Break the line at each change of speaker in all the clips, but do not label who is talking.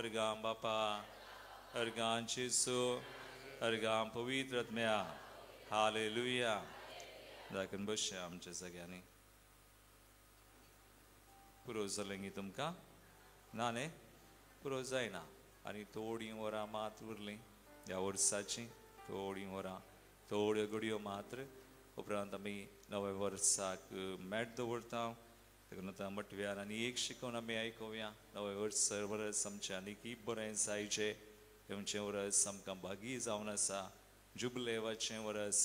अर्गां बापा, अर्गां जेजू, अर्गां पवित्र आत्म्या. हालेलुया. दाखून बसया आमच्या सगळ्यांनी. पुरो जालें गी तुमकां? ना न्ही, पुरो जायना. आनी थोडीं वरां मात उरलीं ह्या वर्साचीं, थोडीं वरां, थोड्यो घडयो मात्र. उपरांत आमी नव्या वर्साक मेट दवरता. देखून आतां मटव्यार आनी एक शिकोवन आमी आयकुया. नवें वर्स वर्स आमचें आनीकय बरें जायचें. येवचें वर्स आमकां भागी जावन आसा, जुबलेवाचें वर्स,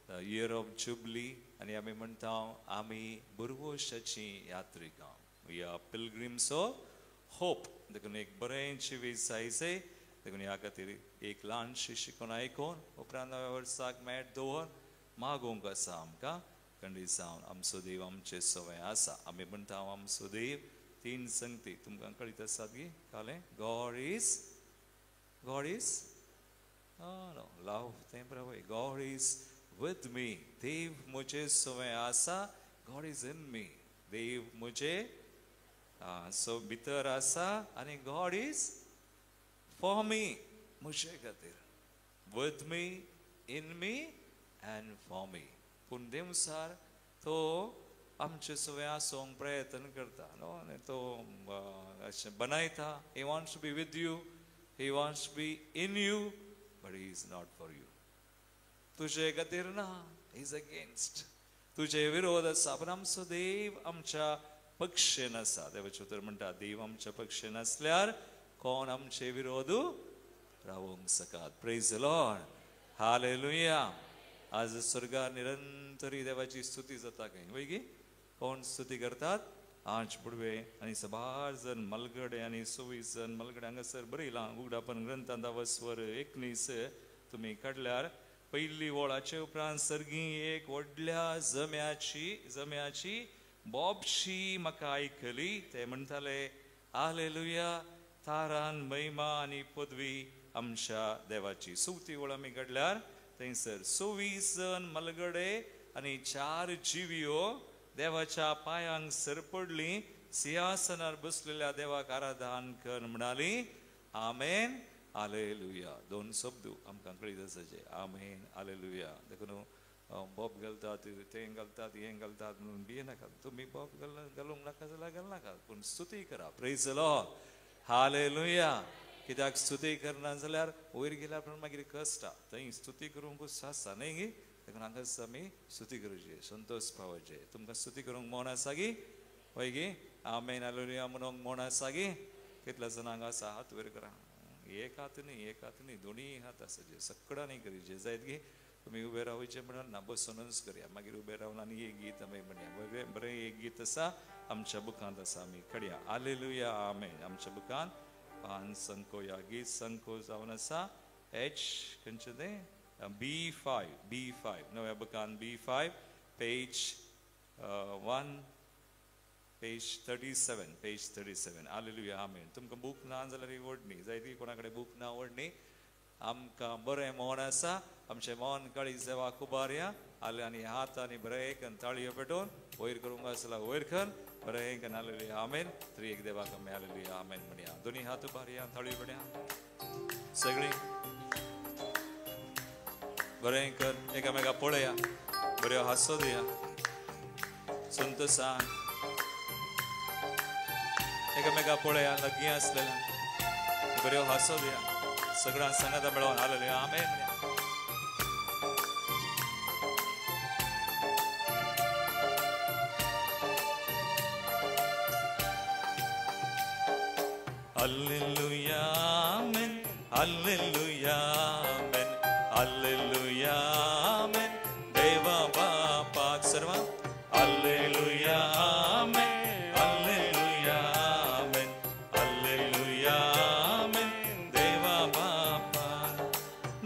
इयर ऑफ जुबली. आनी आमी म्हणटा आमी बुरवशाचीं यात्रिकां, we are pilgrims of hope. देखून एक बरें जिवीत जायचें. देखून ह्या खातीर एक ल्हानशी शिकोवन आयकून उपरांत नव्या वर्साक मेट दवर मागूंक आसा आमकां. खंडीत जावन आमचो देव आमचे सवय आसा. आमी म्हणटा आमचो देव तीन संगती तुमकां कळीत आसात गी? कळ्ळें? God is, God is no love तें बरोबर. गॉड is with me, देव म्हजे सवय आसा. गॉड is in मी, देव म्हजे सो भितर आसा. आनी गॉड is for me, म्हजे खातीर. With me, in me and for me. पूण देवसार तो आमचे सवय आसूंक प्रयत्न करता न्हू, आनी तो अशें बनायता. He wants to be with you, he wants to be in you, but he is not for you. तुजे खातीर ना, is against, तुजे विरोध आसा. पूण आमचो देव आमच्या पक्षेन आसा. देवाचें उतर म्हणटा देव आमच्या पक्षेन आसल्यार कोण आमचे विरोध रावूंक सकात. Praise the Lord. Hallelujah. आज स्वर्गार निरंतरी देवाची स्तुती जाता खंय वय गी? कोण स्तुती करतात? आज पुडवे आनी सबार जण मलगडे आनी 26 जण मलगडे हांगासर बरयलां. उगडापन ग्रंथांत वस्वर 19 तुमी काडल्यार पयली वळाचे उपरांत सर्गी एक व्हडल्या जम्याची बोबशी म्हाका आयकली. ते म्हणटाले हालेलुया, तारान महिमा आनी पदवी आमच्या देवाची. चवथी वळ आमी काडल्यार थंयसर 26 जण मलगडे आनी 4 जिवियो देवाच्या पांयांक सरपडली. सिंहासनार बसलेल्या देवाक आराधन कर म्हणाली आमेन हालेलुया. दोन शब्द आमकां कळीत आसाचे, आमेन हालेलुया. देखून बोब घालतात, तें घालतात, हें घालतात म्हणून भिये नाकात. तुमी बोब घालूंक नाका जाल्यार घालनाकात, पूण स्तुती करा. Praise the Lord. Hallelujah. कित्याक स्तुती करना जाल्यार वयर गेल्यार पण मागीर कश्ट थंय स्तुती करूंकूच आसता न्ही गी? देखून हांगाच आमी स्तुती करची, संतोश पावचे. तुमकां स्तुती करूंक मोन आसा गी? वय गी? आमेन हालेलुया म्हणूंक मोन आसा गी? कितल्या जाणांक आसा? हात वयर करा. एक हात न्ही, एक हात न्ही, दोनूय हात आसाचे, सगळ्यांनी करीचे जायत गी? तुमी उबे रावचे म्हणून ना, बसूनच करया. मागीर उबे रावन आनी एक गीत आमी म्हणया. बरें एक गीत आसा आमच्या बुकांत आसा, आमी कडया हालेलुया आमेन. आमच्या बुकांत 5 संको ह्या गीत संको जावन आसा. एच खंयचें तें? B5, B5 नव्या बुकान B5, page 1, page 37, page 37. Hallelujah आमेन. तुमकां बूक ना जाल्यार व्हडनी जायती, कोणा कडेन बूक ना व्हडनी. आमकां बरें मोन आसा, आमचें मन काळीज देवाक उबारया. आले आनी हात आनी बरें एक ताळयो पेटोवन वयर करूंक आसला वयर कर बरें एक हालेलुया आमेन. तरी एक देवाक आमी हालेलुया आमेन म्हणया. दोनी हात उबारया, ताळयो पेटया सगळीं बरें कर, एकामेका पळया, बऱ्यो हांसो दिया, संतोसान एकामेका पळया, लागीं आसलेल्या बऱ्यो हांसो दिया, सगळ्यां सांगाता मेळोवन हालेलुया आमेन म्हणया. Hallelujah amen, hallelujah amen, hallelujah amen. देवा बापाक सर्वां hallelujah amen, hallelujah amen, hallelujah amen. देवा बापाक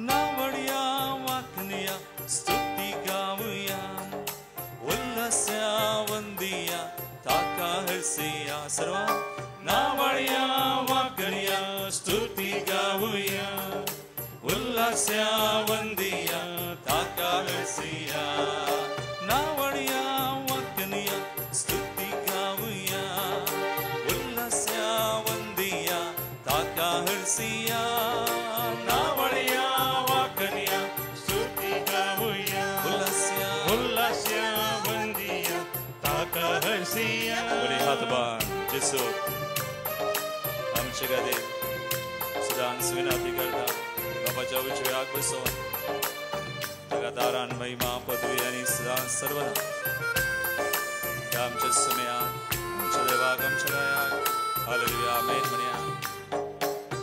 नावड्या वाकनिया स्तुती गावया, उल्हास्या वंदिया ताका हसिया. सर्वां नावड्या वाकनिया स्तुती गावया, उल्हास्या वंदिया ताका हसिया. नावड्या वाकनिया स्तुती गावया, उल्हास्या वंदिया ताका ताका हरसिया
नावळया वाकनिया स्तुती गावया
उल्हास्या
उल्हास्या वंदिया ताका हरसिया.
बरे हात बांद जेसू आमचे खातीर सदांच विनंती करता बापाच्या उजव्याक बसोवन ताका दारान महिमा पदवी आनी सदांच सर्वदा त्या आमच्या सुम्याक आमच्या देवाक आमच्या रायाक हालेलुया आमेन म्हणया.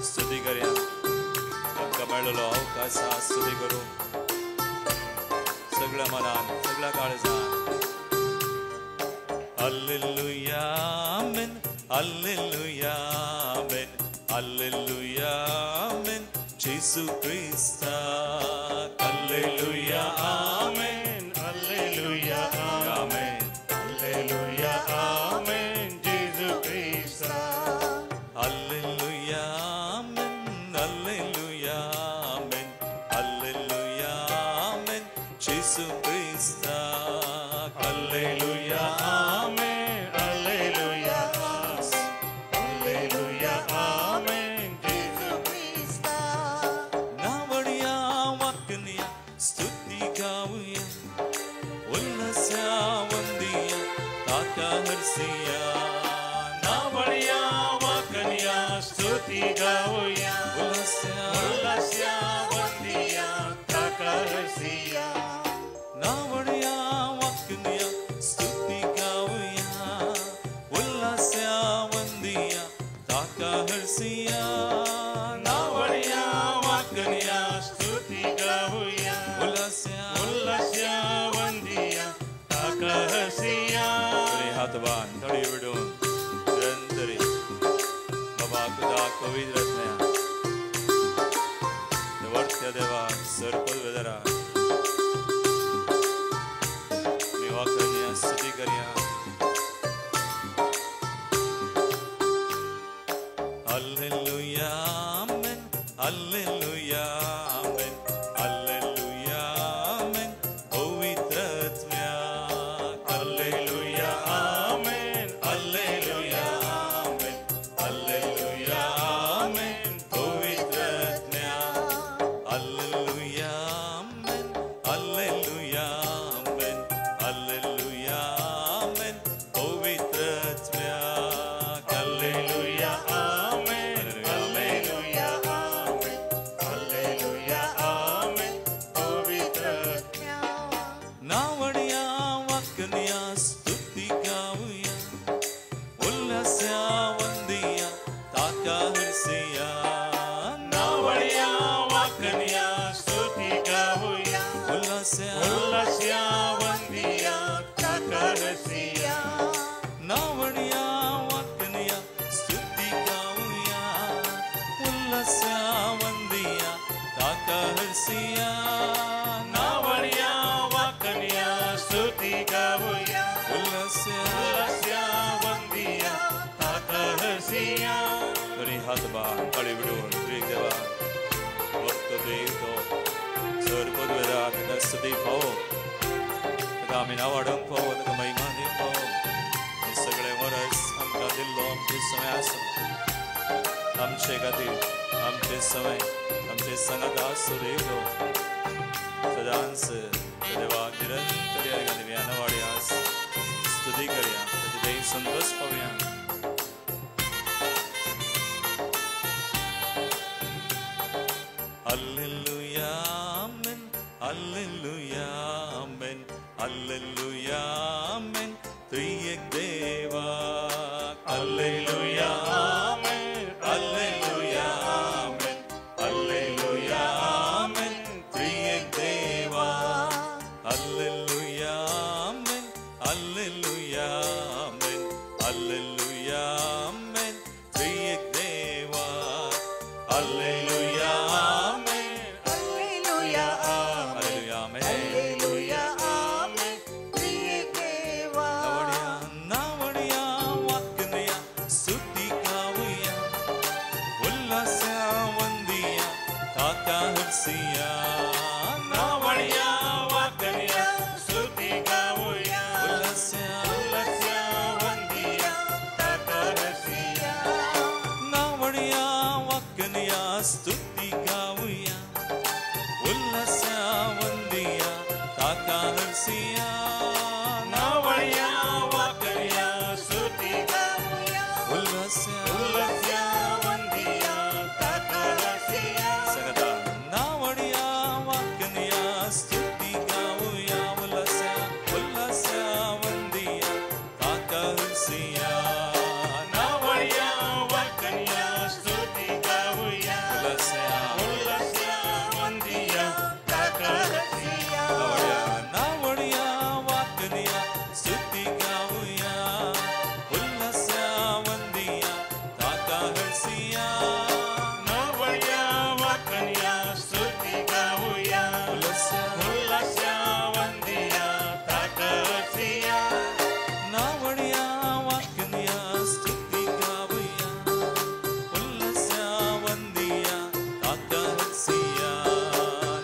स्तुती करया आमकां मेळलेलो अवकाश आसा स्तुती करूं सगळ्या मनान सगळ्या काळजान. Hallelujah amen hallelujah amen hallelujah amen Jesu Krista hallelujah
amen hallelujah
amen
hallelujah amen Jesu Krista
hallelujah amen hallelujah amen hallelujah amen Jesu Krista
hallelujah amen hallelujah hallelujah amen Jesu
Krista.
Navadiya वाकनिया स्तुती गावया उल्हास्या वंदिया ताका हरसिया
नावळया वाकनिया स्तुती गावया
उल्हास्या
उल्हास्या वंदिया ताका हरसिया
नावडिया वाकनिया स्तुती गावया उल्हास्या वंदिया ताका हरसिया
नावळया वाकनिया स्तुती गावया
उल्हास्या
उल्हास्या वंदिया ताका हरसिया.
बरे हात बांद थोडी विडून निरंतरी बाबा तुझा पवित्र आत्म्या वरत्या देवा सर पदवेदारा मी वाकनिया स्तुती करया. Hallelujah amen hallelujah amen hallelujah amen पवित्र आत्म्या
hallelujah amen hallelujah amen hallelujah amen पवित्र आत्म्या
hallelujah amen hallelujah amen hallelujah amen पवित्र आत्म्या
hallelujah amen hallelujah amen hallelujah amen पवित्र आत्म्या.
नावडिया वाकनिया स्तुती गावया उल्हास्या वंदिया ताका हरसिया
नावळया वाकनिया स्तुती गावया
उल्हास्या
उल्हास्या वंदिया ताका हरसिया
नावडिया वाकनिया स्तुती गावया उल्हास्या वंदिया ताका हरसिया
नावळया वाकनिया स्तुती गावया
उल्हास्या
उल्हास्या वंदिया ताका हरसिया.
दोन्ही हात बांद ताळी विडून त्रिक देवा भक्त देव तो सर पदवेदार ताका स्तुती फावो ताका आमी नांव वाडोवंक फावो ताका महिमा दिवंक फावो. हे सगळें वरस आमकां दिल्लो आमचे समय आसूं आमचे खातीर आमचे समय आमचे सांगात आसूं देव तो सदांच देवाक निरंतर दिव्या नांवाडया स्तुती करया ताचे देव Santosh पावया. Hallelujah amen hallelujah amen hallelujah amen त्रिएक देवा
hallelujah amen hallelujah amen hallelujah amen
त्रिएक देवा hallelujah amen hallelujah amen hallelujah amen त्रिएक देवा
hallelujah amen
hallelujah
hallelujah amen
hallelujah amen प्रिय देवा.
नावडिया नावडिया स्तुती गावया उल्हास्या वंदिया ताका हरसिया
नावळया वाकनिया स्तुती गावया
उल्हास्या
उल्हास्या वंदिया ताका हरसिया
नावडिया वाकनिया स्तुती गावया उल्हास्या वंदिया ताका हरसिया
नावळया वाकड्या स्तुती
गावया
उल्हास्या
उल्हास्या वंदिया ताका हरसिया
सांगता नावड्या वाकड्या स्तुती गावया उल्हास्या उल्हास्या वंदिया ताका हरसिया
नावळया वाकड्या स्तुती गावया
उल्हास्या
उल्हास्या वंदिया ताका हरसिया
नावड्या वाकड्या स्तुती गावया उल्हास्या वंदिया ताका हरसिया
नावळया वाकड्या स्तुती गावया
उल्हास्या
उल्हास्या वंदिया ताका हरसिया
नावड्या वाकड्या स्तुती गावया उल्हास्या वंदिया ताका हरसिया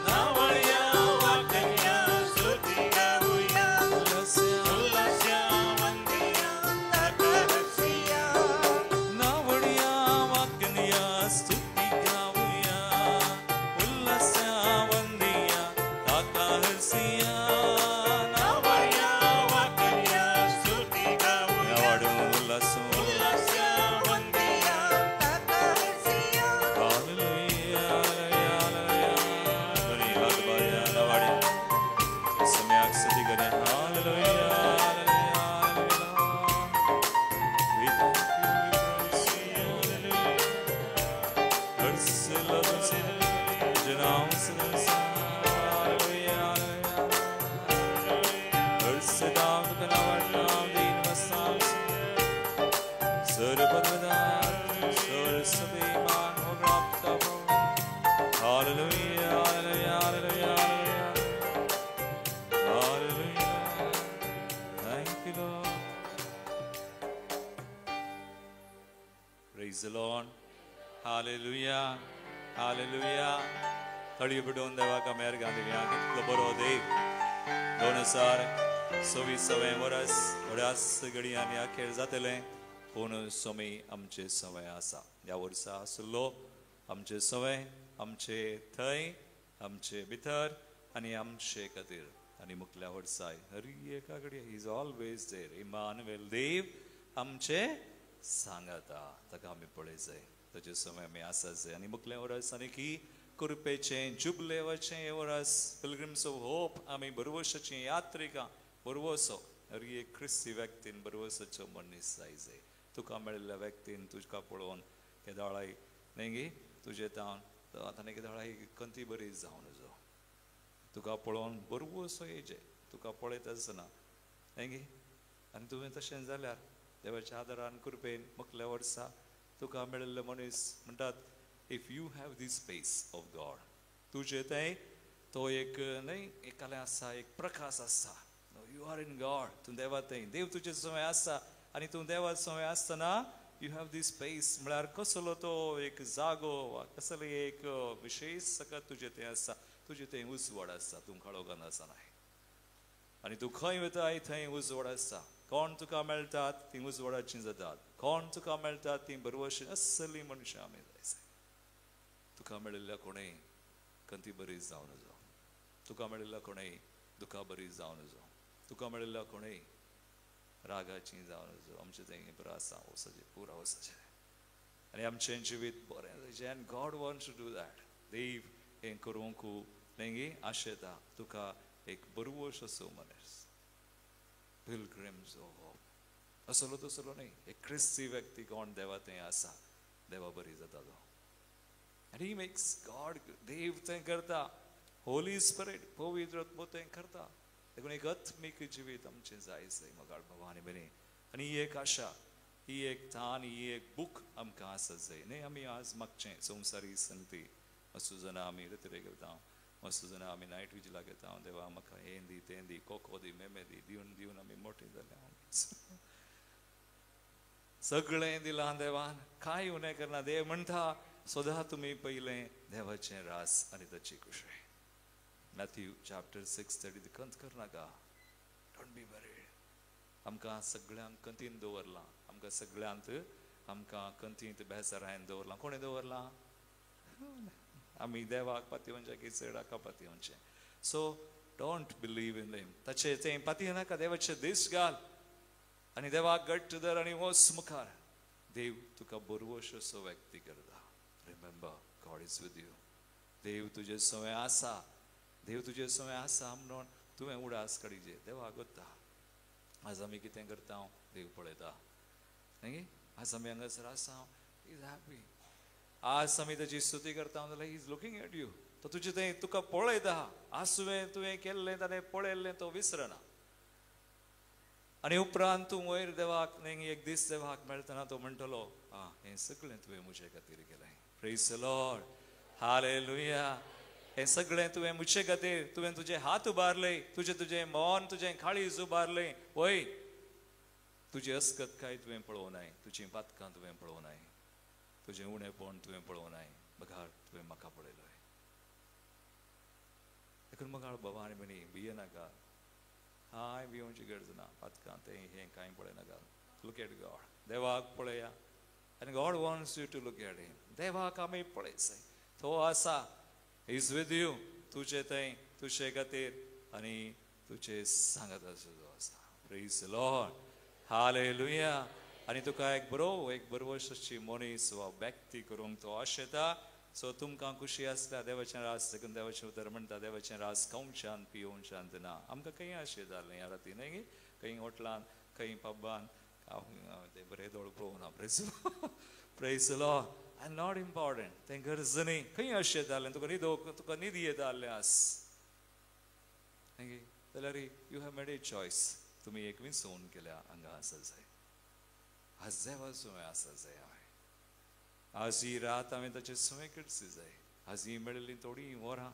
नावळया वाकड्या स्तुती गावया
उल्हास्या
उल्हास्या वंदिया ताका हरसिया
नावड्या वाकड्या स्तुती गावया उल्हास्या वंदिया ताका हरसिया
नावळया वाकड्या स्तुती गावया
नावाडू उल्हासो
उल्हास्या वंदिया
ताका हरसिया
हालेलुया हालेलुया दोन्ही हात बाया नावाडी सम्याक स्तुती करूया hallelujah hallelujah hallelujah We thank you, we praise you, hallelujah. Harshala तुझे जनाम सदसा हालेलुया हालेलुया हर्षदाम तुका दीन वसाम सर्वपदवदार सरस्वती मान हो प्राप्त हो hallelujah hallelujah hallelujah hallelujah thank you Lord. Praise the Lord. Hallelujah. Hallelujah. थळी पेटोवन देवाक मेर गांधी कितलो बरो देव 2026 वर्स थोड्याच घडयान ह्या खेळ जातले पूण स्वामी आमचे सवय आसा ह्या वर्सा आसलो आमचे सवय आमचे थंय आमचे भितर आनी आमचे खातीर आनी मुखल्या वर्साय हर एका घडये is always there Emmanuel देव आमचे सांगाता ताका आमी पळय जाय ताचे समय आमी आसा जाय आनी मुखल्या वर्स आनी की कृपेचें जुबलेवाचें हें वर्स पिलग्रिम्स ऑफ होप आमी बरवशाची यात्रिका बरवसो हर एक क्रिस्ती व्यक्तीन बरवसाचो मनीस जाय जाय तुका मेळिल्ल्या व्यक्तीन तुका पळोवन केदाळाय न्ही गे तुजे तावन आतां न्ही केदाळाय कंती बरी जावन नजो तुका पळोवन बरवसो येयचे तुका पळयत आसना न्ही गे आनी तुवें तशें जाल्यार देवाच्या आदारान कृपेन मुखल्या वर्सा तुका मेळिल्ले मनीस म्हणटात if you have this space of God तुजे थंय तो एक न्हय एकालें आसा एक प्रकाश आसा you are in God तूं देवा थंय देव तुजे समय आसा आनी तूं देवा समय आसतना you have this space म्हळ्यार कसलो तो एक जागो वा कसलो एक विशेश सकत तुजें थंय आसा तुजें थंय उजवाड आसा तूं काळोखान आसना आनी तूं खंय वताय थंय उजवाड आसा कोण तुका मेळटात तीं उजवाडाचीं जातात कोण तुका मेळटात तीं बरवशी असली मनशां आमी जाय तुका मेळिल्ल्या कोणूय कंती बरी जावन नजो तुका मेळिल्ल्या कोणूय दुखा बरी जावन नजो तुका मेळिल्ल्या कोणूय रागाची जावन नजो आमचें थंय पुरो आसा वसाचें पुरो वसाचें आनी आमचें जिवीत बरें जायचें and God wants to do that देव हें करूंक न्ही गे आशेता तुका एक बरवश असो मनीस पिलग्रिम्स ऑफ होप असलो तसलो न्ही एक क्रिस्ती व्यक्ती कोण देवा थंय आसा देवा बरी जाता तो आनी he makes God देव थंय करता होली स्पिरिट पवित्र आत्मो थंय करता देखून एक आत्मीक जिवीत आमचें जाय जाय मोगाळ बाबा आनी भयणी आनी ही एक आशा ही एक थान ही एक बूक आमकां आसा जाय न्ही आमी आज मागचें संवसारी संगती मस्तू जाणां आमी रतिरे घेता मस्तू जाणां आमी नायट विजिला घेता देवा म्हाका हें दी तें दी कोको दी मेमे दी दिवन दिवन आमी मोटी जाल्या सगळें दिलां देवान कांय उणें करना देव म्हणटा सदां तुमी पयलें देवाचें रास आनी ताची खुशी मॅथ्यू चॅप्टर 6:30 कंत करनाका don't be worried आमकां सगळ्यांक कंतीन दवरलां आमकां सगळ्यांत आमकां कंतींत बेजारायन दवरलां कोणें दवरलां आमी देवाक पातयेवचें की चड हाका पातयेवचें. So don't believe in them. ताचें तें पातयेनाका, देवाचे दीस घाल आनी देवाक घट्ट धर आनी वच मुखार. देव तुका बरवश असो व्यक्ती करता. Remember, God is with you. देव तुजे सवें आसा, देव तुजे सवें आसा म्हणून तुवें उडास काडीजे. देवाक गोत्ता आज आमी कितें करता, देव पळयता न्ही. आज आमी हांगासर आसा, is happy. आज आमी ताची स्तुती करता जाल्यार he is looking at you. तो तुजें तें तुका पळयता. आज तुवें केल्लें ताणें पळयल्लें, तो विसरना. आनी उपरांत तूं वयर देवाक न्ही एक दीस देवाक मेळटना तो म्हणटलो, आं हें सगळें तुवें म्हजे खातीर केलें. Praise the Lord, hallelujah. हें सगळें तुवें म्हजे खातीर, तुवें तुजे हात उबारले, तुजें तुजें मन तुजें काळीज उबारलें. वय तुजी अस्कतकाय तुवें पळोवनाय, तुजीं पातकां तुवें पळोवनाय, तुजें उणेपण तुवें पळोवनाय, बघार तुवें म्हाका पळयलोय. देखून मगाळ बाबा आनी भयणी भियेनाका, कांय भियोवची गरज ना. पातकां तें हें कांय पळयनाका. Look at God, देवाक पळया. आनी God wants you to look at him. देवाक आमी पळयचें, तो आसा, is with you. तुजे थंय तुजे खातीर आनी तुजे सांगात आसा तो आसा. Praise Lord, hallelujah. आनी तुका एक बरो एक बरवशी मनीस वा व्यक्ती करूंक तो आशेता. सो तुमकां खुशी आसता देवाचें रास. देखून देवाचें उतर म्हणटा, देवाचें रास खावच्यान पियोवच्यान ना. आमकां खंय आशें जालें ह्या राती न्ही, खंय हॉटलान खंय पब्बान तें बरें दोळ पळोवना. Praise praise Lord. And not important, तें गरज न्ही. खंय अशें जालें तुका न्हिदो, तुका न्हिद येता आसलें आस न्ही जाल्यार you have made a choice. तुमी एक विसवून केल्या हांगा आसा जाय. आज देवा सुवें आसा जाय. हांवें आज ही रात हांवें ताचे सुवें करची जाय. आज ही मेळिल्ली थोडीं वरां,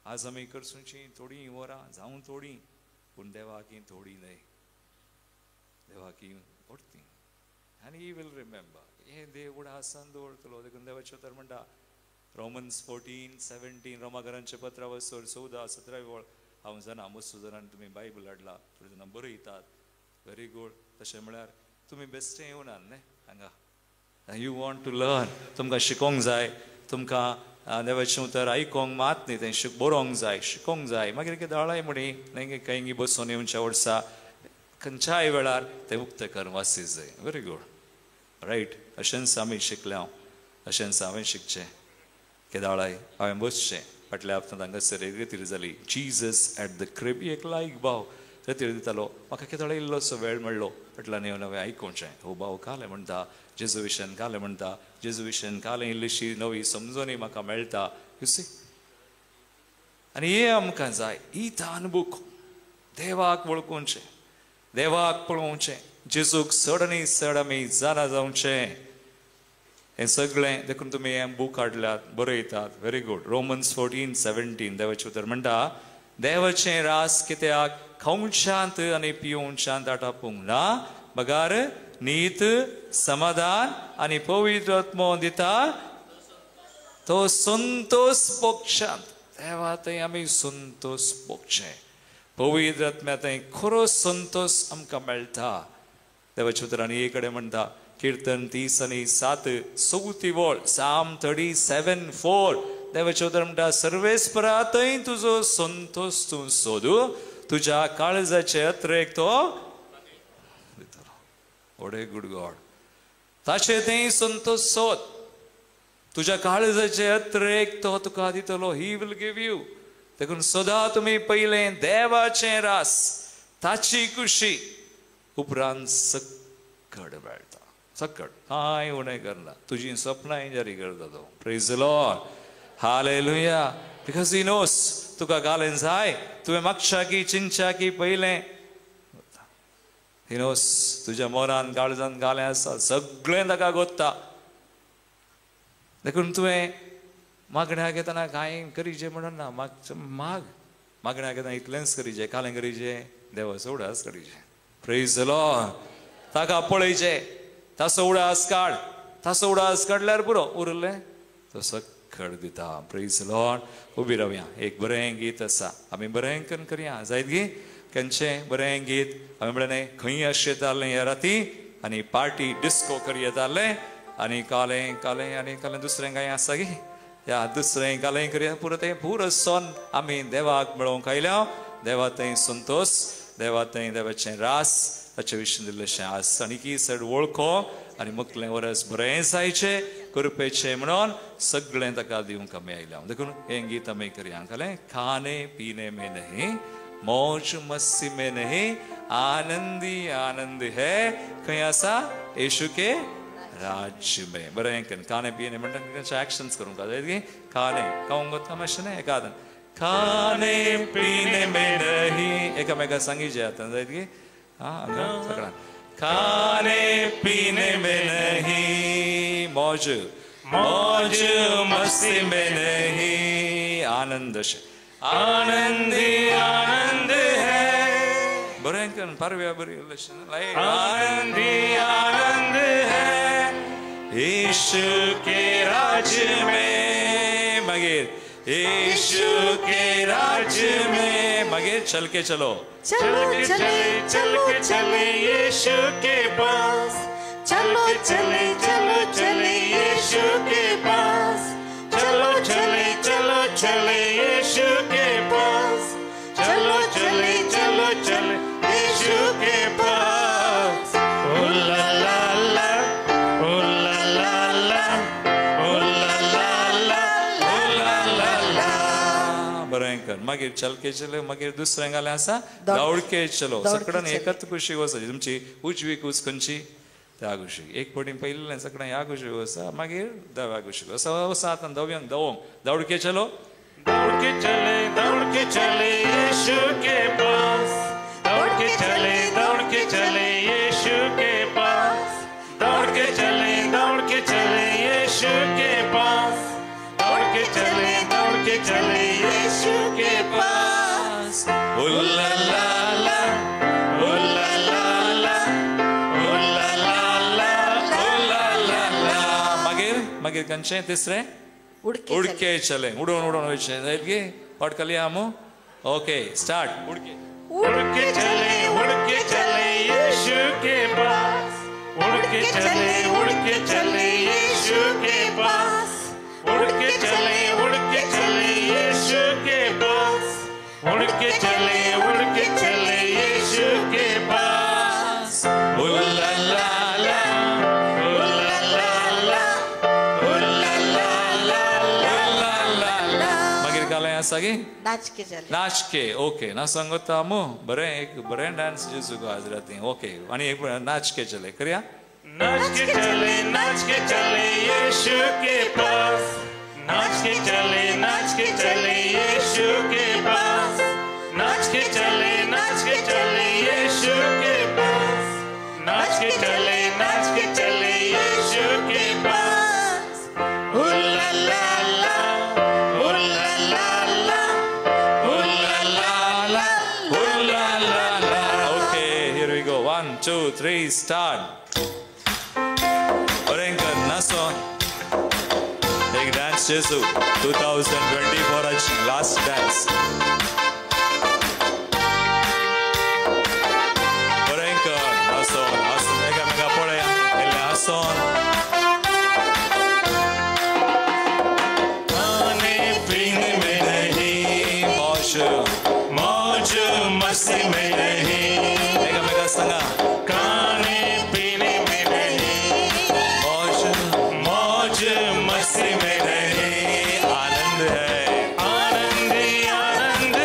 आज आमी करसूची थोडीं वरां जावं थोडीं, पूण देवाक ही थोडी न्हय, देवाक ही व्हडती. आनी he will remember. हें देव उडासान दवरतलो. देखून देवाचें उतर म्हणटा रोमन्स 14:17, रोमाघरांचें पत्र वसर 14-17 वळ. हांव जाणा मस्त जाणांनी तुमी बायबल हाडला, थोडी जाणां बरयतात, व्हेरी गूड. तशें म्हळ्यार तुमी बेश्टें येवनात न्ही हांगा. You want to learn. तुमकां शिकोंक जाय, तुमकां देवाचें उतर आयकोंक मात न्ही, तें बरोवंक जाय, शिकोंक जाय. मागीर कितें दाळाय म्हणी न्ही खंय बसून येवच्या वर्सा खंयच्याय वेळार तें उक्तें करून वाची जाय. Very good, right. अशेंच आमी शिकले, हांव अशेंच हांवें शिकचें. केदाळाय हांवें बसचें. फाटल्या हप्त्यांत हांगासर एक रेतीर जाली, जीजस एट the crib. एक लायक भाव रेतीर दितालो. म्हाका केदाळाय इल्लोसो वेळ मेळ्ळो, फाटल्यान येवन हांवें आयकुचें. हो भाव कालें म्हणटा, जेजू विशयान कालें म्हणटा, जेजू विशयान कालें इल्लीशी नवी समजणी म्हाका मेळटा. You see. आनी हें आमकां जाय, ही तानबूक देवाक वळखुचें, देवाक पळोवचें, जेजूक चड आनी चड आमी जाणा जावचें. हें सगळें देखून तुमी हें बूक हाडल्यात, बरयतात, व्हेरी गूड. रोमन्स 14:17 देवाचें उतर म्हणटा, देवाचें रास कित्याक खावच्यात आनी पियोवच्यात आटापूंक ना, बगार नीत समाधान आनी पवित्र आत्मो दिता तो संतोष भोगशांत. देवा थंय आमी संतोष भोगचें. पवित्र आत्म्या थंय खरो संतोष आमकां मेळटा. देवाच्या उतरान एक कडेन म्हणटा, किर्तन 30:7 चवथी वळ, साम 37:4. देवाचें उतर म्हणटा, सर्वेस्परा थंय तुजो संतोष तूं सोदू, तुज्या काळजाचे अत्रेक तो दितलो. What a good God. ताचे थंय संतोष सोद, तुज्या काळजाचे अत्रेक तो तुका दितलो. He will give you. देखून सदां तुमी पयलें देवाचें रास, ताची खुशी, उपरांत सक्कड मेळटा. सक्कड कांय उणें करना, तुजीं सपनांय जारी करता तो. Praise the Lord, hallelujah. Because he knows तुका घालें जाय, तुवें मागच्या की चिंतच्या की पयलें. He knows तुज्या मोरान काळजान घालें आसा, सगळें ताका गोत्ता. देखून तुवें मागण्या घेतना कांय करीचें म्हणून ना, माग मागण्या घेतना इतलेंच करीचें, कालें करीचें, देवाचो उडास करीचें. Praise the Lord. ताका पळयचें, ताचो उडास काड, ताचो उडास काडल्यार पुरो, उरलें तो सक्कड दिता. Praise the Lord. उबी रावया, एक बरें गीत आसा, आमी बरें करून करया जायत गी. खंयचें बरें गीत? आमी म्हणलें खंय अशें जालें ह्या राती आनी पार्टी डिस्को करया जालें आनी कालें कालें आनी कालें दुसरें कांय आसा गी. ह्या दुसरें घालें करया पुरो तें पुरो सोन आमी देवाक मेळोवंक आयल्या. देवा थंय संतोश, देवा थंय देवाचें रास, ताचे विशीं दिल्लेशें आस आनी की चड वळखो आनी मुखलें वरस बरें जायचें करपेचें म्हणून सगळें ताका दिवंक आमी आयल्या. देखून हें गीत आमी करया. घालें खाने पीने में नहीं, मौज मस्ती में नहीं, आनंदी आनंद है खंय आसा येशू के राज्य में. बरें करून खाने पिने म्हणटा एक्शन्स करूंक जाय. खाने खावंक वता मातशें न्ही एकादन खाने पीने में नहीं, एकामेका सांगी जे आतां जायत की हां सगळ्यां खाने पीने में नहीं, मौज मौज मस्ती में नहीं, आनंद आनंदी आनंद है. बरें करून पारव्या बरी आनंदी आनंद है यीशु के राज्य में. मगेर यीशु के राज्य में. मगेर चल के चलो,
चलो चले चलो चले यीशु के पास, चलो चले चलो चले यीशु के पास, चलो चले चलो चले यीशु के पास, चलो चले चलो चले यीशु के पास. ओ ला ला ला, ओ ला ला ला, ओ ला ला ला, ओ ला ला ला.
बरें कर. मागीर चल के चले, मागीर दुसरें घालें आसा दौड के चलो. सगळ्यान एकच कुशीक वचपाची, तुमची उजवी कूस खंयची त्या कुशीक. एक पटी पयलें सगळ्यान ह्या कुशीक वचा, मागीर दाव्या कुशीक वचा. वचा आतां दवयांक दवोंक दौड के चलो,
दौड़ के चले दौड़ के चले यीशु के पास, दौड़ के चले दौड़ के चले यीशु के पास, दौड़ के चले दौड़ के चले यीशु के पास, दौड़ के चले दौड़ के चले यीशु के पास.
ओ ला ला ला, ओ ला ला ला, ओ ला ला ला, ओ ला ला ला. मागीर मागीर खंयचें तिसरें उडके चले. उडोवन उडोवन वयचें जायत गे पाट खाली आमू. Okay start. उडके
उड़के चले उड़के चले यीशु के पास, उड़के चले उड़के चले यीशु के पास, उड़के चले उड़के चले यीशु के पास, उड़के चले उड़के चले यीशु के पास.
ओ ला ला ला,
ओ ला ला ला, ओ ला ला ला,
ला ला ला. मागीर घालें आसा गे
नाच के चले,
नाच के. ओके ना सांगता मू बरें एक बरें डांस जेजू आज राती. ओके आनी एक नाच के चले करया.
नाच के चले नाच के चले यीशु के पास, नाच के चले नाच के चले यीशु के पास, नाच के चले नाच के चले यीशु के पास, नाच के चले नाच के चले यीशु के पास. ओ ला ला ला, ओ ला ला ला, ओ ला ला ला,
ओ ला ला ला. Okay here we go. 1 2 3 start. बरें कर नासो एक डांस जेजू 2024 लास्ट डांस. बरें कर नासो नासो एकामेका पळया इल्लें आसोन.
खाने पीने में नहीं,
मौज
मौज मस्ती में नहीं,
एकामेका सांगा
खाने पीने में नहीं,
मौज
मौज मस्ती में नहीं,
आनंद है,
आनंद आनंद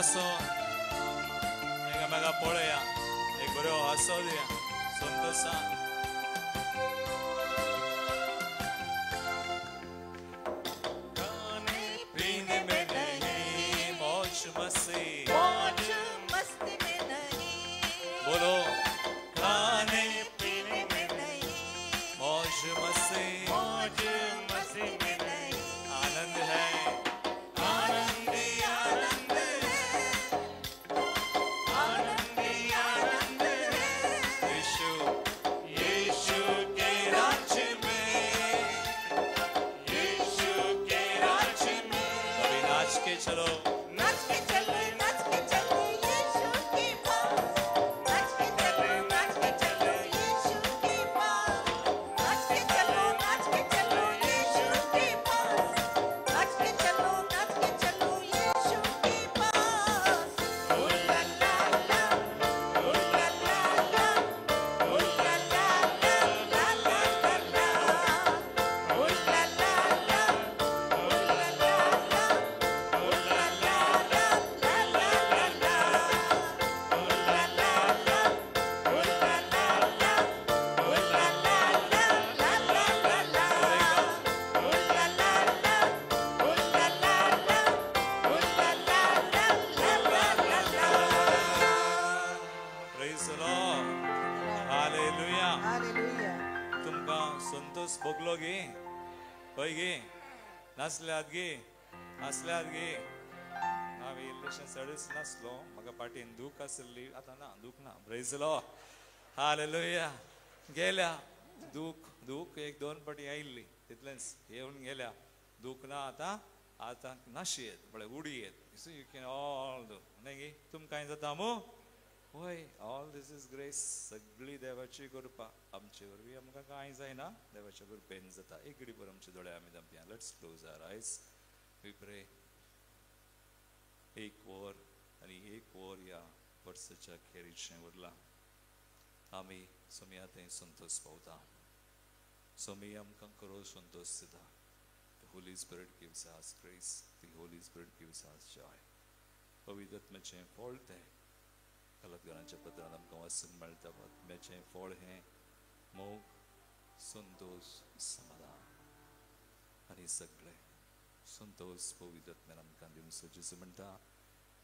हांसो एकामेका पळया, एक बरो हांसो दिया संतोशान. खाने पीने में नहीं, मौज मस्ती,
मौज मस्ती में नहीं.
बोलो खाने
पीने में नहीं,
मौज मस्ती,
मौज मस्ती में
नहीं.
आनंद है, आनंद
आनंद है, आनंद आनंद है.
यीशु, यीशु के राज्य में, यीशु के राज्य में. अभी नाच के चलो,
नाच के चलो, नाच के चलो यीशु के पास. नाच के चलो, नाच के चलो यीशु के पास. नाच के चलो, नाच के चलो यीशु के पास. नाच के चलो, नाच के चलो यीशु के पास. ओ ला ला ला, ओ ला ला ला, ओ ला ला ला ला ला ला ला, ओ ला ला ला, ओ ला ला ला, ओ ला ला ला ला ला ला ला, ओ ला ला ला, ओ ला ला ला, ओ ला ला ला ला ला ला ला, ओ ला ला ला, ओ ला ला ला, ओ ला ला ला ला ला ला ला.
Praise the Lord. Hallelujah.
Hallelujah.
तुमकां संतोष भोगलो गे? खंय गे? नाचल्यात गे? नाचल्यात गे? हांवें इल्लेशें चडच नाचलो, म्हाका फाटीन दूख आसली, आतां ना, दूख ना. Praise the Lord. Hallelujah. गेल्या दूख, दूख एक दोन फाटी आयिल्ली, तितलेंच येवन गेल्या. दूख ना आतां, आतां नाशी येत म्हळ्यार उडी येत. You can all do न्हय गे? तुमकां जाता मू? वय, ऑल these is grace. सगळी देवाची कृपा आमचे वरवीं आमकां कांय जायना, देवाच्या कृपेन जाता. एक घडी भर आमचे दोळे आमी धांपया. Let's close our eyes, we pray. एक वर आनी एक वर ह्या वर्साच्या खेरीचें उरलां. आमी सोमया थंय संतोष पावता. सोमी आमकां खरो संतोष दिता. The Holy Spirit gives us grace. The Holy Spirit gives us joy. पवित्र आत्म्याचें फळ तें कलात्कारांच्या पत्रान आमकां वाचूंक मेळटा. आत्म्याचें फळ हें मोग, संतोष, समाधान आनी सगळें संतोष पवित्र आत्म्यान आमकां दिवचो. जेजू म्हणटा,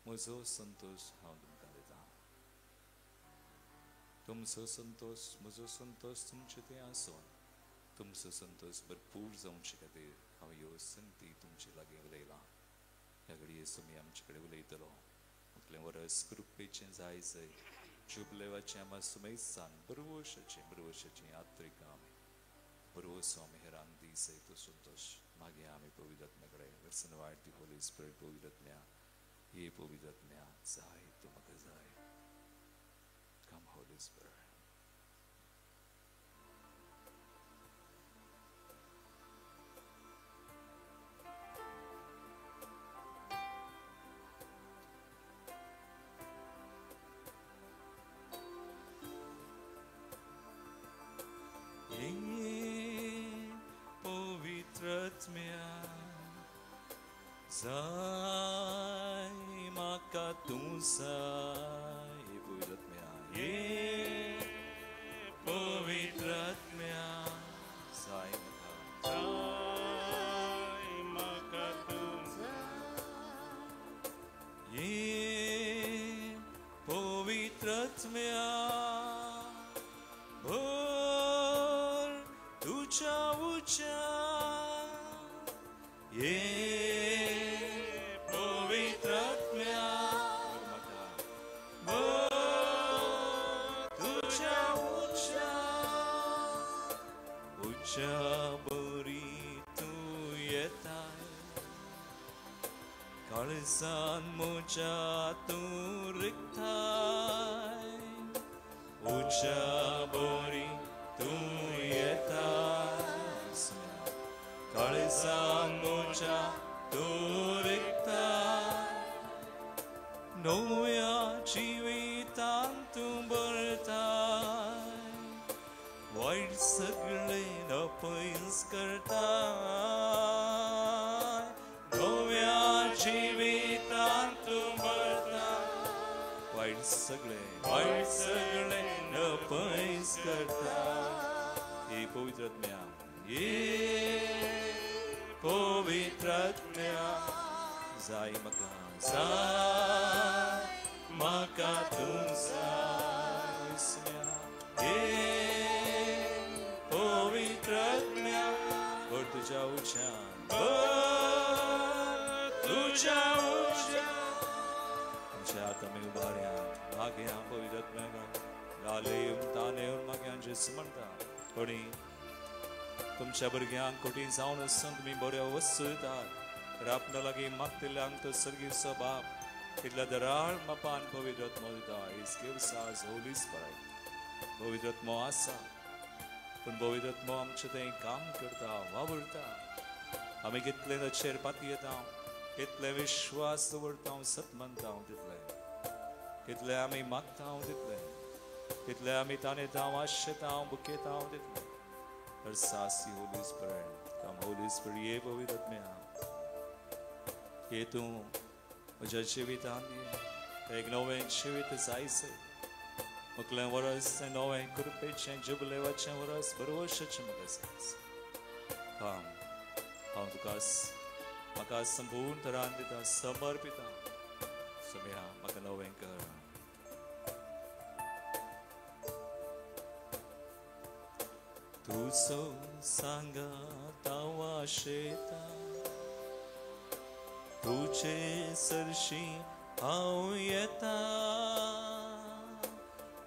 म्हजो संतोष हांव तुमकां दिता. तुमचो संतोष, म्हजो संतोष तुमचे थंय आसून तुमचो संतोष भरपूर जावचे खातीर हांव ह्यो संगती तुमचे लागीं उलयलां. ह्या घडये तुमी आमचे कडेन उलयतलो. मुखलें वरस कृपेचें जाय जय जुबलेवाचें आमा सुमेसान बरवशाचें, बरवशाचें यात्रीक आमी बरवसो आमी हेरांक दी जय तो संतोष. मागीर आमी पवित्र आत्म्या कडेन. Let's invite the Holy Spirit. पवित्र आत्म्या, ये पवित्र आत्म्या, जाय तूं म्हाका जाय. Come Holy Spirit. पवित्र आत्म्या जाय म्हाका तूं जाय. हे पवित्र आत्म्या, हे पवित्र आत्म्या जाय म्हाका,
जाय म्हाका तूं
हे पवित्र आत्म्या भर तुझ्या उच्या. हे पवित्र आत्म्या भर तुझ्या उच्या, उच्या बरी तूं येताय. काळजान म्हज्या तूं रिगताय. उच्या बरी तूं येताय. काळजान म्हज्या तूं रिगताय. नव्या जिवितान तूं भरताय. वायट सगळें नपयस करताय. नव्या जिवितान तूं भरताय. सगळे वायट सगळे नपैस करता. हे पवित्र आत्म्या, हे पवित्र आत्म्या, जाय म्हाका, जाय म्हाका तूं जाय. हे पवित्र आत्म्या, भर तुज्या उज्यान, भर तुज्या उज्यान. आमच्या हात आमी उबारया, मागया पवित्र आत्म्याक गाले येवन तान येवन मागया. जेजू म्हणटा कोणी तुमच्या भुरग्यांक कोटी जावन आसून तुमी बऱ्यो वस्तू दितात, तर आपल्या लागीं मागतल्यांक तो सर्गीचो बाप तितल्या दराळ मापान पवित्र आत्मो दिता. He gives us Holy Spirit. पवित्र आत्मो आसा, पूण पवित्र आत्मो आमचें थंय काम करता, वावुरता. आमी कितले ताचेर पातयेता, कितले विश्वास दवरता, सत मानता तितले, कितले आमी मागता तितले, कितले आमी ताणेता, आशेता, बुकेता तितले. तर सासी होली स्पिरिट, कम होली स्पिरिट, ये पवित्र आत्म्या, ये तूं म्हज्या जिवितांत ये. एक नवें जिवीत जायसे, मुखलें वरस तें नवें कृपेचें जुबलेवाचें वरस, बरवशाचें म्हाका जायसे. काम हांव तुका म्हाका संपूर्ण तरान दिता, समर्पिता. सोम्या म्हाका नवें कर. तुजो सांगाता वाशेता, तुजे सरशी हांव येता.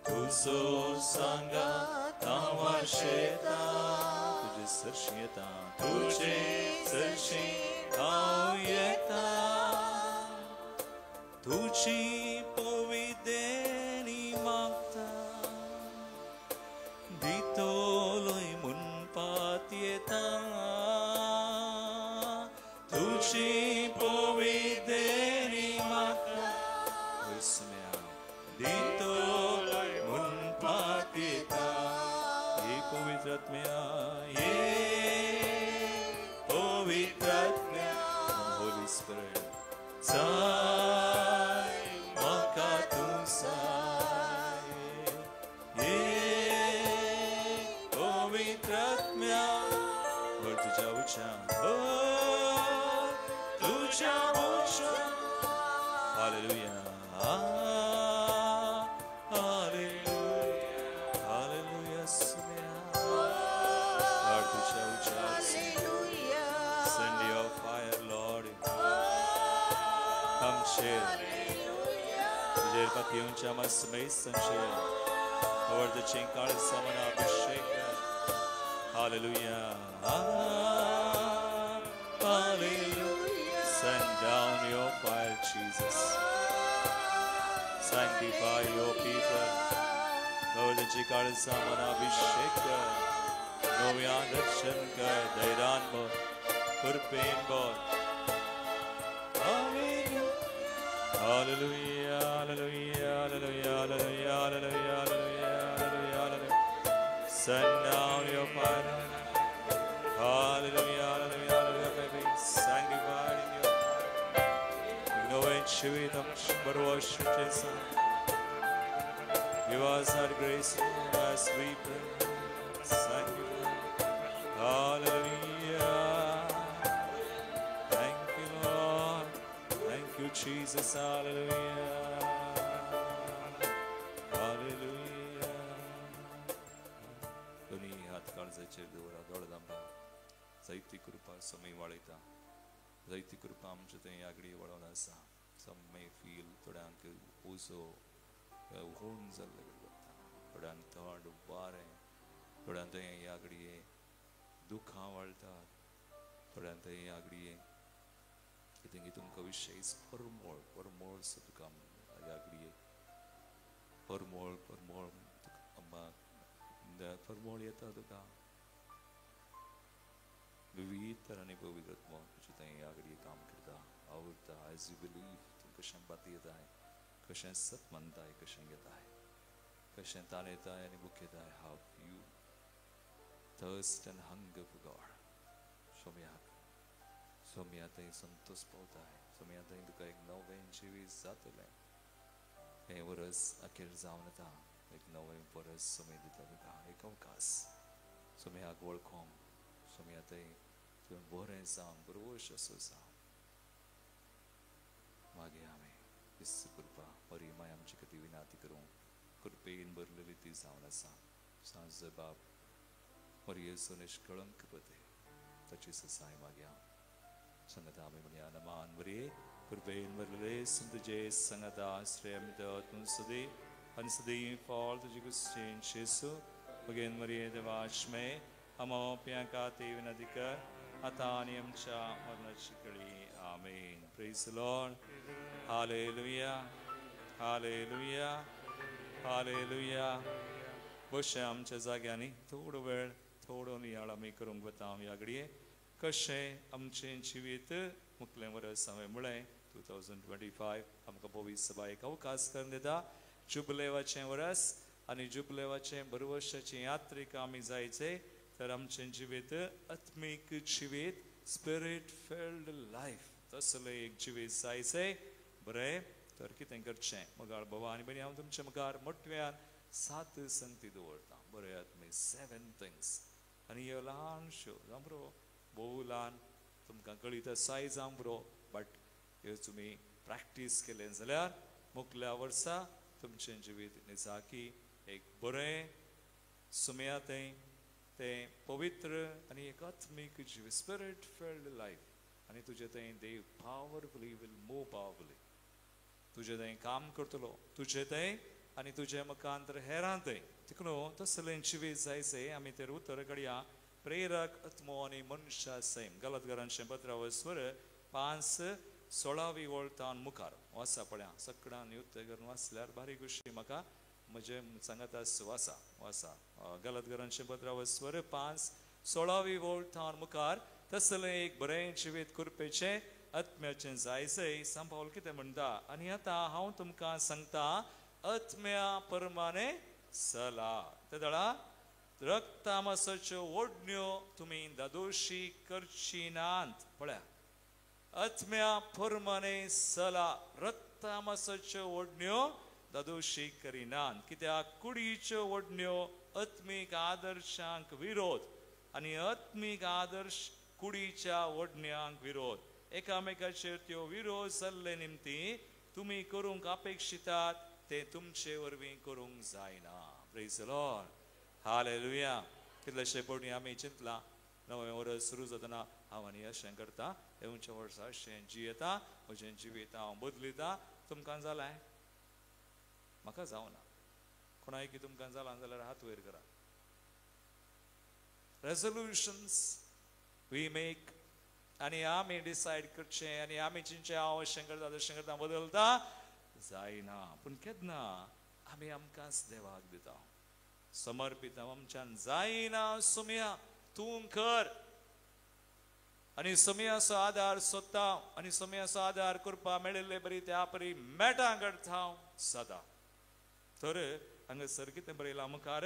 तुजो सांगाता वाशेता, तुजे सरशी येता, तुजे सरशी हांव येता. तुजी पविदेणी मागता, दितलोय म्हणपात येता. तुजी पविदेणी मागता, दितलोय म्हणपात येता. हे पवित्र आत्म्या, हे पवित्र आत्म्या, होली स्पिरिट, जाय म्हाका तूं जाय. हे पवित्र आत्म्या, भर तुज्या उज्यान, भर तुज्या उज्यान. Hallelujah, hallelujah, hallelujah. सुम्या भर तुज्या उज्यान. Send your fire, Lord. आमचेर तुजेर पातयेवच्या आमकां समेस्तांचेर वर्धचें काळजा मना अभिषेक कर. Hallelujah, hallelujah. Send down your fire, Jesus. Sanctify your people. वर्धचें काळजा मना अभिषेक कर. नव्यान रक्षण कर, धैर्यान भर, कृपेन भर. Hallelujah, hallelujah, hallelujah, hallelujah, hallelujah, hallelujah, hallelujah. Send down your fire. Hallelujah, hallelujah, hallelujah, baby. Sanctified in your fire. Noven Shivitam Barvashutesa. Give us our grace as we pray. Sanctify. Hallelujah. Thank you, Lord. Thank you, Jesus. Hallelujah. Hallelujah. दोन्ही हात काळजाचेर दवरा, दोळे धांपा. जायती कृपा समय वाळयता, जायती कृपा आमचे थंय आगडी वळोवन आसा. सम मे फील थोड्यांक उजो होण जाल्ले कडेन वता, थोड्यांक थंड वारें, थोड्यांक थंय आगडये दुखां वाळटात, थोड्यांक थंय आगडये कितें की तुमकां विशेश परमोळ परमोळ सो तुका आगडये परमोळ परमोळ तुका परमोळ येता तुका. विविध तरांनी पवित्र आत्मो तुजे थंय आगडये काम करता, आवडटा. एज you believe तूं कशें पातयेताय, कशें सत मानताय, कशें घेताय, कशें ताणेताय आनी भुकेताय. How you thirst and hunger for God. सोम्याक Saumya थंय संतोष पावताय, सोम्या थंय तुका एक नवें जिवीत जातलें. हें वरस अखेर जावन येता, एक नवें वरस सोमी दिता तुका एक अवकाश. सोमयाक वळखोंक, सोमया थंय तुवें बरें जावन बरोवश असो जावं. मागीर आमी क्रिस्त कृपा बरी माय आमचे खातीर विनाती करूं, कृपेन भरलेली ती जावन आसा. सांज बाप मरियेचो निष्कळंक पते ताची ससाय मागया. संगता आमी म्हणया, नमान बरी कृपेन भरलेले संत जे संगता श्रेयमित तूं सदी आनी सदी फॉल तुजी क्रिस्तीन जेसू बगेन मरिये देवाश्मे आमोप्यांका ते विनंती कर आतां आनी आमच्या मरणाची कळी. आमेन. Praise the Lord. Hallelujah, hallelujah, hallelujah. बशें आमच्या जाग्यांनी थोडो वेळ थोडो नियाळ आमी करूंक वता. ह्या घडये कशें आमचें जिवीत मुखलें वर्स हांवें म्हळें 2025 आमकां पवित्र सभा एक अवकाश करून दिता. जुबलेवाचें वर्स आनी जुबलेवाचें बरवर्शाचें यात्रीक आमी जायचें तर आमचें जिवीत आत्मीक जिवीत स्पिरीट फिल्ड लायफ तसलें एक जिवीत जायचें. बरें तर कितें करचें मगाळ बाबा आनी भयणी, हांव तुमच्या मुखार मोटव्यान 7 संगती दवरता. बरें आत्मी 7 थिंग्स आनी ह्यो ल्हानश्यो जावं पुरो, भोव ल्हान तुमकां कळीत आसाय जावं पुरो, बट ह्यो तुमी प्रॅक्टीस केलें जाल्यार मुखल्या वर्सा तुमचें जिवीत निजाकी एक बरें सुमया थंय तें पवित्र आनी एक आत्मीक जिवीत स्पिरीट फिल्ड लायफ. आनी तुजें थंय देव पावरफुली will move powerfully, तुजें थंय काम करतलो, तुजें थंय आनी तुजें मुखांतर हेरां थंय. देखून तसलें जिवीत जायचें. आमी तें उतर कडया प्रेरक आत्मो आनी मनशा सैम. गलतगारांचें पत्रावस्वर 5:16 वळतान मुखार वाचा पळया. सगळ्यान युद्ध करून वाचल्यार बारीक गोश्टी म्हाका म्हजें सांगात वाचा वाचा. गलतगारांचें पत्रावस्वर 5:16 वळतान मुखार तसलें एक बरें जिवीत करपेचें आत्म्याचें जायचें. सांपावल कितें म्हणटा, आनी आतां हांव तुमकां सांगता आत्म्या परमाने चला. ते दळा रक्तामासाच्यो ओडण्यो तुमी दादोशी करची नात. पळया, आत्म्या परमाने चला, रक्तामासाच्यो ओडण्यो दादोशी करिनात. कित्याक कुडीच्यो ओडण्यो आत्मीक आदर्शांक विरोध आनी आत्मीक आदर्श कुडीच्या ओडण्यांक विरोध. एकामेकाचेर त्यो विरोध जाल्ले निमती तुमी करूंक अपेक्षितात ते तुमचे वरवीं करूंक जायना. Praise the Lord. Hallelujah. कितलेशे पडणी आमी चिंतलां नवें वर्स सुरू जातना हांव आनी अशें करता, येवच्या वर्सा अशें जियेता, म्हजें जिवीत हांव बदलिता. तुमकां जालें? म्हाका जावना. कोणाय की तुमकां जालां जाल्यार हात वयर करा. रेजोल्युशन्स we make आनी आमी डिसायड करचें आनी आमी चिंतचें हांव अशें करता तशें करता, बदलता जायना. पूण केन्ना आमी आमकांच देवाक दिता, समर्पिता. आमच्यान जायना सुमया तूं कर, आनी सुमयाचो आदार सोदता आनी सुमयाचो आदार करपा मेळिल्ले बरी त्या परी मेटां करता हांव सदां. तर हांगासर कितें बरयलां मुखार,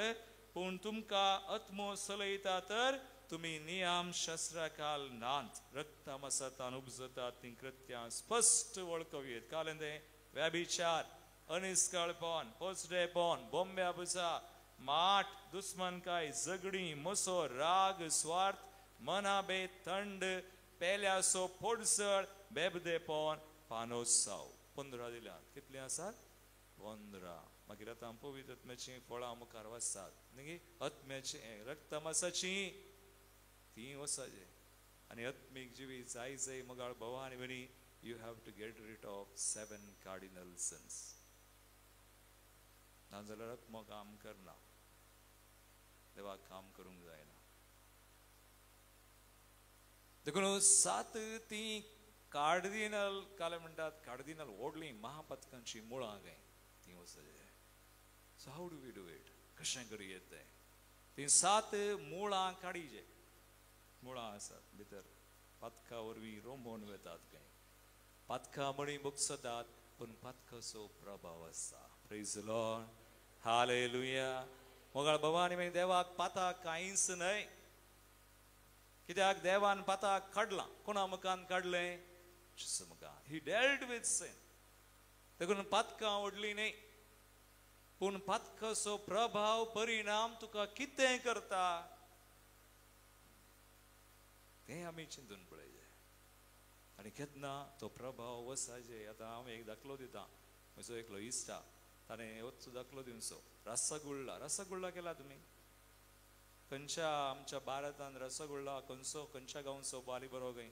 पूण तुमकां आत्मो चलयता तर तुमी नियम शास्त्राकाल नात. रक्तामासातान उपजतात तीं कृत्यां स्पश्ट वळखवयेत. कालें तें व्यभिचार, अनिस्कळपण, पोचडेपण, बोंब्या पुजा, माट, दुस्मनकाय, झगडीं, मोसो, राग, स्वार्थ, मनाबे थंड, पेल्यासो पोडसळ, बेबदेपण, पानोत्सव. 15 दिल्यात. कितलीं आसात? 15. मागीर आतां पवित्र आत्म्याचीं फळां मुखार वचतात. न्ही, आत्म्याचीं रक्तमासाचीं तीं वचपाचें. आनी आत्मीक जिवीत जाय जाय मगाळ भावा आनी भयणी, you have to get rid of 7 cardinal sins. नाजाल्यार आत्मो काम करना, देवाक काम करूंक जायना. देखून 7 तीं कार्डिनल काले म्हणटात, कार्डिनल व्हडलीं महापातकांचीं मुळां काय तीं वचपाचें. So how do we do it? कशें करूं तें? तीं 7 मुळां काडीचे. मुळां आसात भितर, पातका वरवीं रोमोन वेतात काय. पातकां म्हणी भोगसतात पूण पातकाचो प्रभाव आसता. Praise the Lord. Hallelujah. मोगाळ बाबा आनी मागीर देवाक पाताक कांयच न्हय. कित्याक देवान पाताक काडलां. कोणा मुखान काडलें? जेजू मुखान. He dealt with sin. देखून पातकां व्हडलीं न्हय. पूण पातकाचो प्रभाव परिणाम तुका कितें करता तें आमी चिंतून पळयचें. आनी केन्ना तो प्रभाव वसाजे. आतां हांव एक दाखलो दिता. म्हजो एकलो इश्टा, ताणें वचो दाखलो दिवचो. रसगुल्ला, रसगुल्ला केला तुमी? खंयच्या आमच्या भारतान रसगुल्ला खंयचो, खंयच्या गांवचो बारी बरो खंय?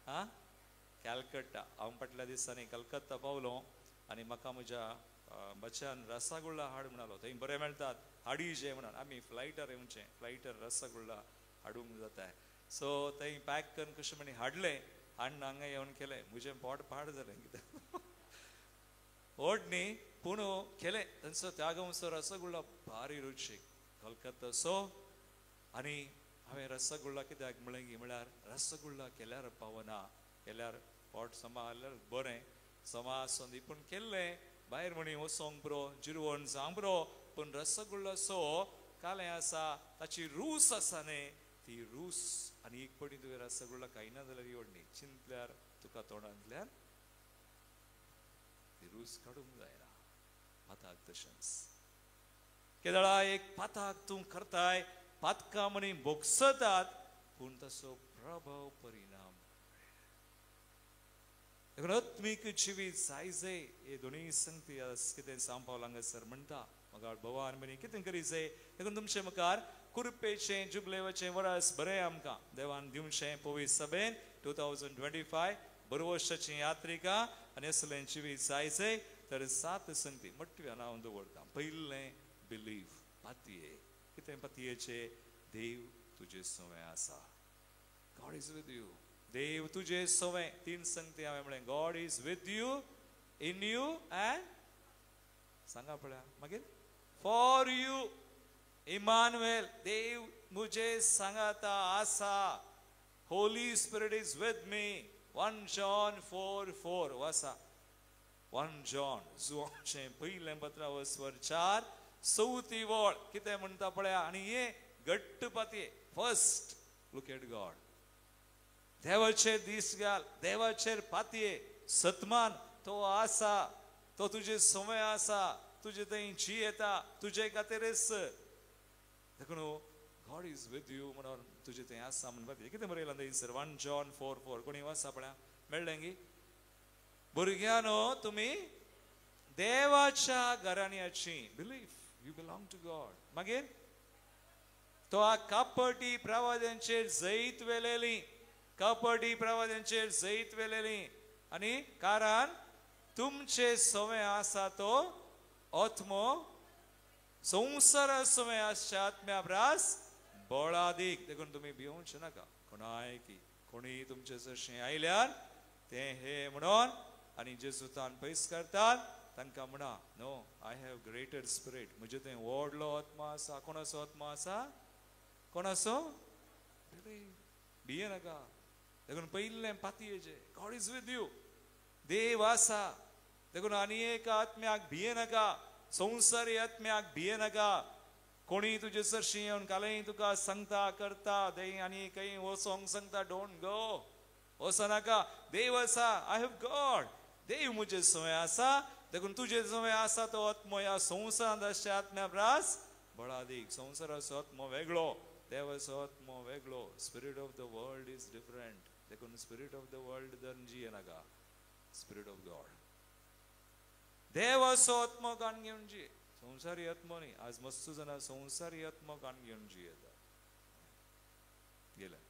आं, कॅलकट्टा. हांव फाटल्या दिसांनी कलकत्ता पावलो आनी म्हाका म्हज्या बच्यान रसगुल्ला हाड म्हणालो. थंय बरें मेळटात, हाडी जे म्हणून. आमी फ्लायटार येवचें, फ्लायटार रसगुल्ला हाडूंक जाता. सो थंय पॅक करून कशें म्हणी हाडलें, हाडून हांगा येवन केलें. म्हजें पोट पाड जालें कितें ओड न्ही, पूण केलें. तांचो त्या गांवचो रसगुल्ला भारी रुचीक कलकत्ता. सो आनी हांवें रसगुल्ला कित्याक म्हणलें की म्हळ्यार रसगुल्ला केल्यार पावना, केल्यार पोट समा जाल्यार बरें समा आसून दी, पूण केल्लें भायर म्हणी वचोंक पुरो, जिरवण जावंक पुरो. पूण रसगुल्ला सो कालें आसा, ताची रूस आसा न्ही, ती रूस. आनी एक पटी तुवें रसगुल्ला खायना जाल्यार योड न्ही, चिंतल्यार तुका तोंडांतल्यान ती रूस काडूंक जायना. पाताक तशेंच केदळा एक पाताक तूं करताय, पातकां म्हणी भोगसतात, पूण तसो प्रभाव परिणाम. देखून आत्मीक जिवीत जाय. हे दोनूय संगती कितें सांगपावला हांगासर म्हणटा म्हाका भवान म्हणी कितें करी जाय. देखून तुमचे मुखार कुरपेचें जुबलेवाचें वरस बरें आमकां देवान दिवचें. पवित्र सभेन 2025 बरवर्साची यात्रिका आनी असलें जिवीत जाय. तर 7 संगती मट्ट्यान हांव दवरता. पयलें बिलीव, पातये. कितें पातयेचें? देव तुजे सवें आसा. God is with you. देव तुजे सवें. 3 संगती हांवें म्हणलें. God is with you, in you and सांगा पळया मागीर फॉर you. Emmanuel, देव मुझे सांगाता आसा. Holy Spirit is with me. 1 John 4:4 Vasa. 1 John जुवाचें पयलें पत्रावस्वर 4 वळ कितें म्हणटा पळया. आनी हे घट्ट पातये. फर्स्ट लुक एट गॉड. देवाचेर दीस घाल, देवाचेर पातये, सतमान तो आसा, तो तुजे समय आसा, तुजे थंय जियेता, तुजे खातीरच. देखून गॉड is with you म्हणून तुजे थंय आसा म्हणून पातये. कितें बरयलां थंयसर? 1 John 4:4. कोणी वाचा पळया, मेळ्ळें गी? भुरग्यांनो तुमी देवाच्या घराण्याची. Believe you belong to God. मागीर तो कपटी प्रवाद्यांचेर जैत वेलेली, कपटी प्रवाद्यांचेर जैत वेलेली. आनी कारण तुमचे सवे आसा तो आत्मो संवसारा सवे आसच्या आत्म्या प्रास बळादीक. देखून तुमी भिवचे नाका कोणाय की कोणी तुमचे जशें आयल्यार ते हे म्हणून आनी जेजूतान पयस करतात तांकां म्हणा, no, I have greater spirit. म्हजे थंय व्हडलो आत्मा आसा. कोणाचो आत्मा आसा? कोणाचो? भिये नाका. देखून पयलें पातयेचें गॉड is with you, देव आसा. देखून आनी एक आत्म्याक भिये नाका, संवसारी आत्म्याक भिये नाका. कोणी तुजे सरशी येवन कालय तुका सांगता करता दे आनी खंय वचोंक सांगता, don't go, वचनाका. देव आसा, I have God. देव म्हजे सवय आसा. देखून तुजे सवय आसा तो आत्मो ह्या संवसारांत आसच्या आत्म्या प्रास बळादीक. संवसाराचो आत्मो वेगळो, देवाचो आत्मो वेगळो. Spirit of the world is different. देखून स्पिरीट ऑफ the world धरून जिये नाका, स्पिरीट ऑफ गॉड. देवाचो आत्मो कान घेवन जिये, संवसारी आत्मो न्ही. आज मस्त जाणां संवसारी आत्मो कान घेवन जियेता गेले.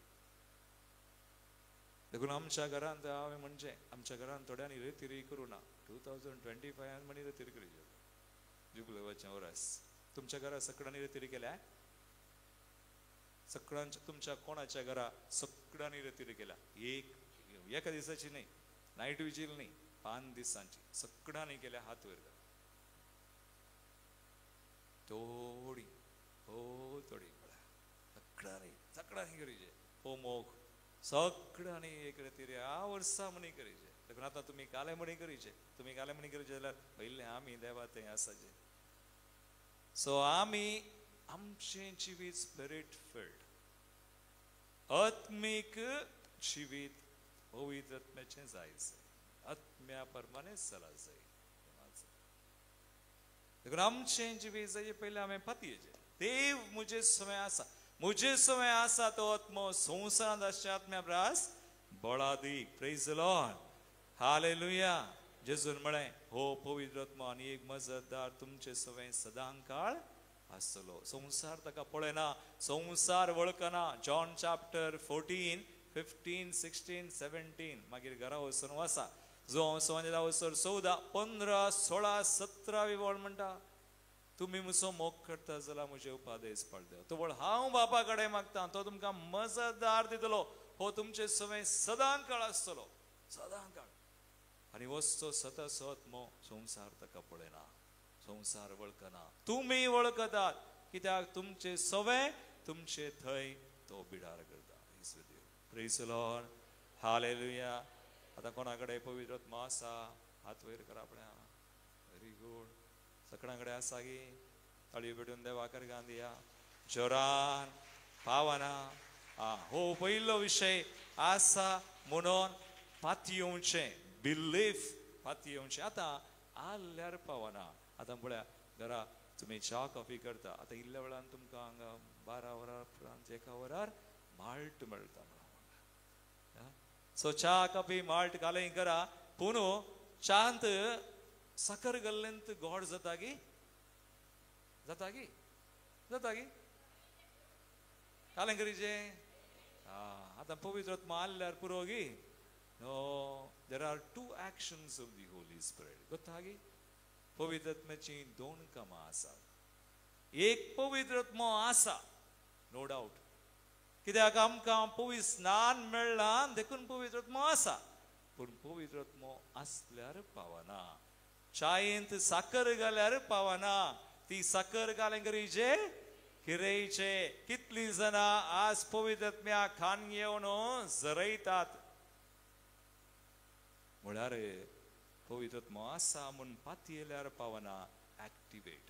देखून आमच्या घरांत हांवें म्हणजे आमच्या घरांत थोड्यांनी रेतिरी करूं ना. 2025 म्हणी रेतिरी करी जुबलेवाचें वरस. तुमच्या घरा सगळ्यांनी रेतिरी केल्या? सगळ्यांच्या तुमच्या कोणाच्या घरा सगळ्यांनी रेतिरी केल्या? एक एका दिसाची न्ही, नायट विजील न्ही, 5 दिसांची सगळ्यांनी केल्या. हात वयर करा. थोडी हो थोडी पळया सगळ्यांनी सगळ्यांनी करीचे हो मोग सगळ्यांनी एक रेतिरी ह्या वर्सा म्हणी करीचे. देखून आतां तुमी काले म्हणी करीचे. तुमी काले म्हणी करीचे जाल्यार पयलें आमी देवा थंय आसाचे. सो आमी आमचें जिवीत स्पिरीट फिल्ड, आत्मीक जिवीत पवित्र आत्म्याचें जाय, आत्म्या प्रमाणे चला जाय. देखून आमचें जिवीत जायचे पयलीं हांवें पातयेचें देव म्हजे समय आसा, म्हजे समय आसा तो आत्मो संवसारांत आसच्या आत्म्या प्रास बळादीक. Praise the Lord, hallelujah. जेजून म्हळें हो पवित्र आत्मो आनी एक मजतदार तुमचे सवय सदांकाळ आसतलो. संवसार ताका पळयना, संवसार वळखना. जॉन चॅप्टर 14, 15, 16, 17 मागीर घरा वचून वासा. जो हांव समाजा वचर 14, 15, 16, 17 वळ म्हणटा तुमी म्हजो मोग करता जाल्यार म्हजे उपादेश पाळटा. तो वळ हांव बापा कडेन मागता, तो तुमकां मजतदार दितलो, हो तुमचे सवय सदांकाळ आसतलो, सदांकाळ. आनी वचचो सतसत मो संवसार ताका पळयना, संवसार वळखना. तुमी वळखतात कित्याक तुमचे सवय तुमचे थंय तो बिडार करता. Praise the Lord, hallelujah. आतां कोणा कडेन पवित्र आत्मो आसा? हात वयर करा आपल्या. Very good. सगळ्यां कडेन आसा गी? ताळयो पेटून देवा करगान दिया जोरान पावना. आं, हो पयलो विशय आसा म्हणून पातयेवचें, बिलीफ पातयेवचें. आतां आल्यार पावना. आतां पळया घरा तुमी च्या कॉफी करता, आतां इल्ल्या वेळान तुमकां हांगा 12 वरां उपरांत 1 वरार माल्ट मेळटा म्हणून. सो च्या कॉफी माल्ट घालय करा, पूण च्यांत साकर घाल्लेंत गोड जाता गी? जाता गी? जाता गी? घालें करीचे. आतां पवित्र आत्मो आल्यार पुरो गी? No, there are 2 actions of the Holy Spirit. गोता गी? पवित्र आत्म्याची 2 कामां आसात. एक पवित्र आत्मो आसा, नो डावट, कित्याक आमकां पवित्र स्नान मेळ्ळां देखून पवित्र आत्मो आसा. पूण पवित्र आत्मो आसल्यार पावना. चायेंत साकर घाल्यार पावना, ती साकर घालें करीचे किरेचे. कितली जाणां आज पवित्र आत्म्या खान घेवन जरयतात. म्हळ्यार पवित्र आत्मो आसा म्हूण पातयेल्यार पावना. ऍक्टिवेट,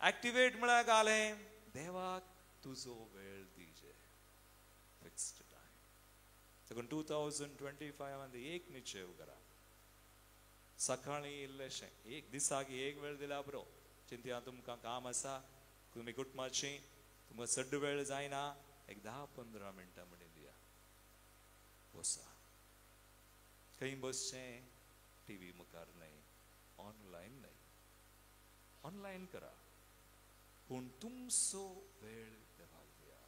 ऍक्टिवेट म्हळ्यार घालें देवाक तुजो वेळ दिजे, फिक्स्ड टायम. देखून 2025 एक निश्चय करा, सकाळीं इल्लेशें एक दिसाक एक वेळ दिल्या बरो. चिंतया तुमकां काम आसा, तुमी कुटुंबाची, तुमकां चड वेळ जायना, एक 10-15 मिनटां म्हणून दिया. बसा, खंय बसचें? टीव्ही मुखार न्हय, ऑनलायन न्हय, ऑनलायन करा, पूण तुमचो वेळ देवाक दिया.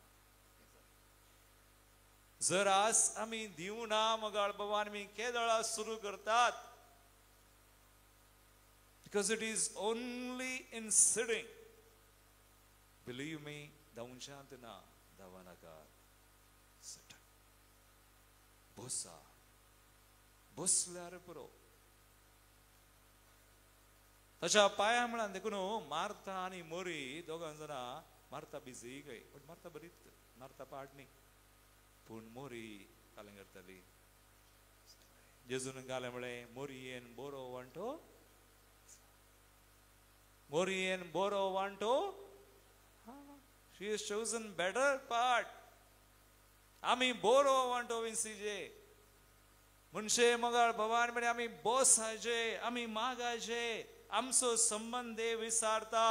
जर आज आमी दिवना मगाळ बाबा आमी केदळा सुरू करतात, because it is only in sitting. Believe me, धांवच्यांत ना, धांवा नाका. बसा, बसल्यार पुरो. ताच्या पांया म्हळ्यार देखून मार्था आनी मोरी दोगां जाणां, मार्था बिजी खंय, बट मार्था बरीच, मार्था पाड न्ही, पूण मोरी कालें करताली. जेजून घालें म्हळें मोरयेन बरो वांटो, मोरयेन बरो वांटो. She has chosen better part. आमी बरो वांटो विंसीजे मनशे मगाळ भवान म्हणे आमी बसाचे, आमी मागाचे, आमचो संबंद देव विसारता.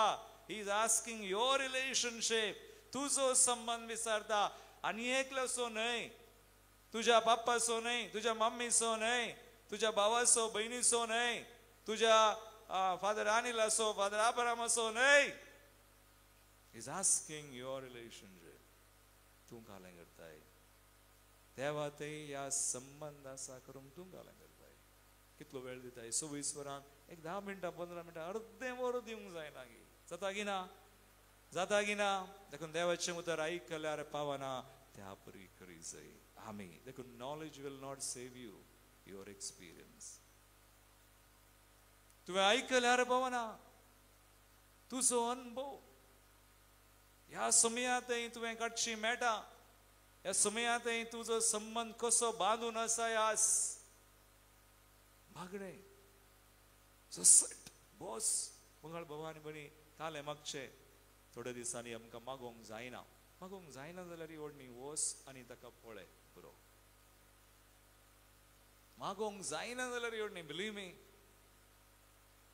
He is asking your relationship. तुजो संबंद विसारता. आनी एकल्याचो न्हय, तुज्या बाप्पाचो न्हय, तुज्या मम्मीचो न्हय, तुज्या भावाचो भयणीचो न्हय, तुज्या फादर अनिलाचो, फादर आब्रामाचो न्हय. Is asking your relationship. तूं घालें करताय देवा ते ह्या संबंद आसा करूंक तूं घालें करताय. कितलो वेळ दिताय? 26 वरां एक 10 मिनटां 15 मिनटां अर्दें वर दिवंक जायना गी? जाता की ना? जाता की ना? देखून देवाचें उतर आयकल्यार पावना त्या परी करी जाय आमी. देखून knowledge will not save you, your experience. तुवें आयकल्यार पावना, तुजो अनुभव ह्या समयांतय तुवें काडची मेळटा. ह्या समयांतय तुजो संबंद कसो बांदून आसा आस मागणें सट बस मंगळ भवानी बरी कालें मागचें. थोड्या दिसांनी आमकां मागोवंक जायना, मागोवंक जायना जाल्यार ओडणी वस आनी ताका पळय पुरो. मागोवंक जायना जाल्यार ओडणी, बिलीव मी,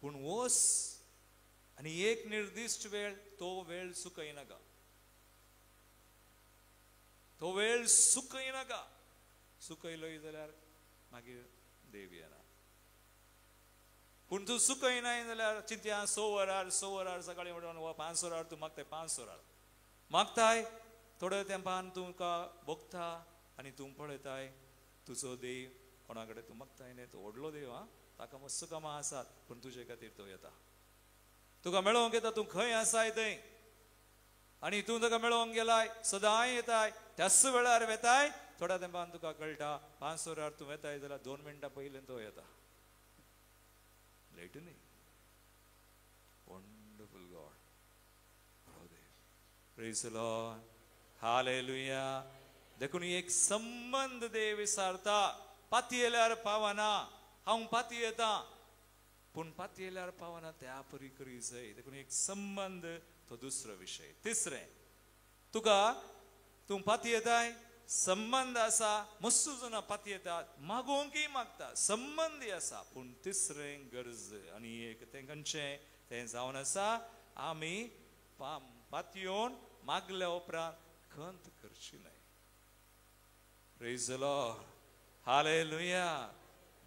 पूण वस आनी एक निर्दिश्ट वेळ, तो वेळ चुकयनाका, तो वेळ चुकयनाका. चुकयलोय जाल्यार मागीर देव येना. पूण तूं चुकयनाय जाल्यार चिंतया 6 वरार 6 वरार सकाळीं म्हणून वा 5 वरार तूं मागताय, 5 वरार मागताय, थोड्या तेंपान तुमकां भोगता आनी तूं पळयताय तुजो देव कोणा कडेन तूं मागताय न्ही, तो व्हडलो देव आं, ताका मस्त कामां आसात, पूण तुजे खातीर तो येता, तुका मेळोवंक येता. तूं खंय आसाय थंय आनी तूं ताका मेळोवंक गेलाय, सदांय येताय, त्याच वेळार वेताय. थोड्या तेंपान तुका कळटा 5 वरार तूं वेताय जाल्यार 2 मिनटां पयलीं तो येता, लेट न्ही. वंडरफुल गॉड, बरो देव. Praise the Lord, hallelujah. देखून एक संबंद देव विसारता. पातयेल्यार पावना, हांव पातयेता, पूण पातयेल्यार पावना त्या परी करी जाय. देखून एक संबंद तो दुसरो विशय. तिसरें, तुका तूं पातयेताय, संबंद आसा, मस्त जाणां पातयेतात, मागोवंकय मागता, संबंदी आसा, पूण तिसरें गरज आनी एक तें खंयचें, तें जावन आसा आमी पातयेवन मागल्या उपरांत खंत करची न्हय. Praise the Lord, hallelujah.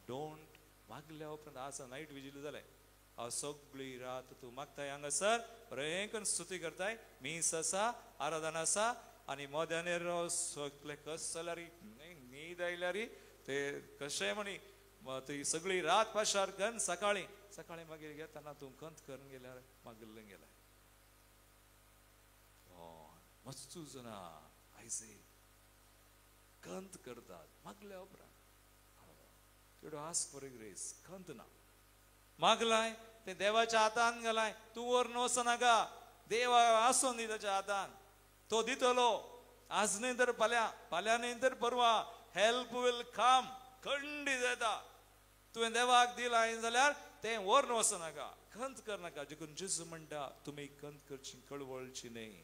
Don't मागल्या उपरांत आज नायट विजील जालें, हांव सगळी रात तूं मागताय हांगासर बरें करून स्तुती करताय, मीस आसा, आराधना आसा, आनी मोद्यानेर सगळे कस जाल्यार न्हीद आयल्यार ते कशें म्हणी ती सगळी रात पाशार करून सकाळीं सकाळीं मागीर घेतना तूं खंत करून गेल्यार मागिल्लें गेल्यार मस्तू जाणां आयजे खंत करतात मागल्या उपरांत. You ask for a grace, खंत ना. मागलाय तें देवाच्या हातान घालाय, तूं व्हरून वचनाका, देवा आसून दी ताच्या हातान, तो दितलो. आज न्हय तर फाल्यां, फाल्यां न्हय तर परवा, हेल्प will come, खंडीत येता. तुवें देवाक दिलाय जाल्यार तें व्हरून वचनाका, खंत करनाका. देखून जेजू म्हणटा तुमी खंत करची, कळवळची न्हय.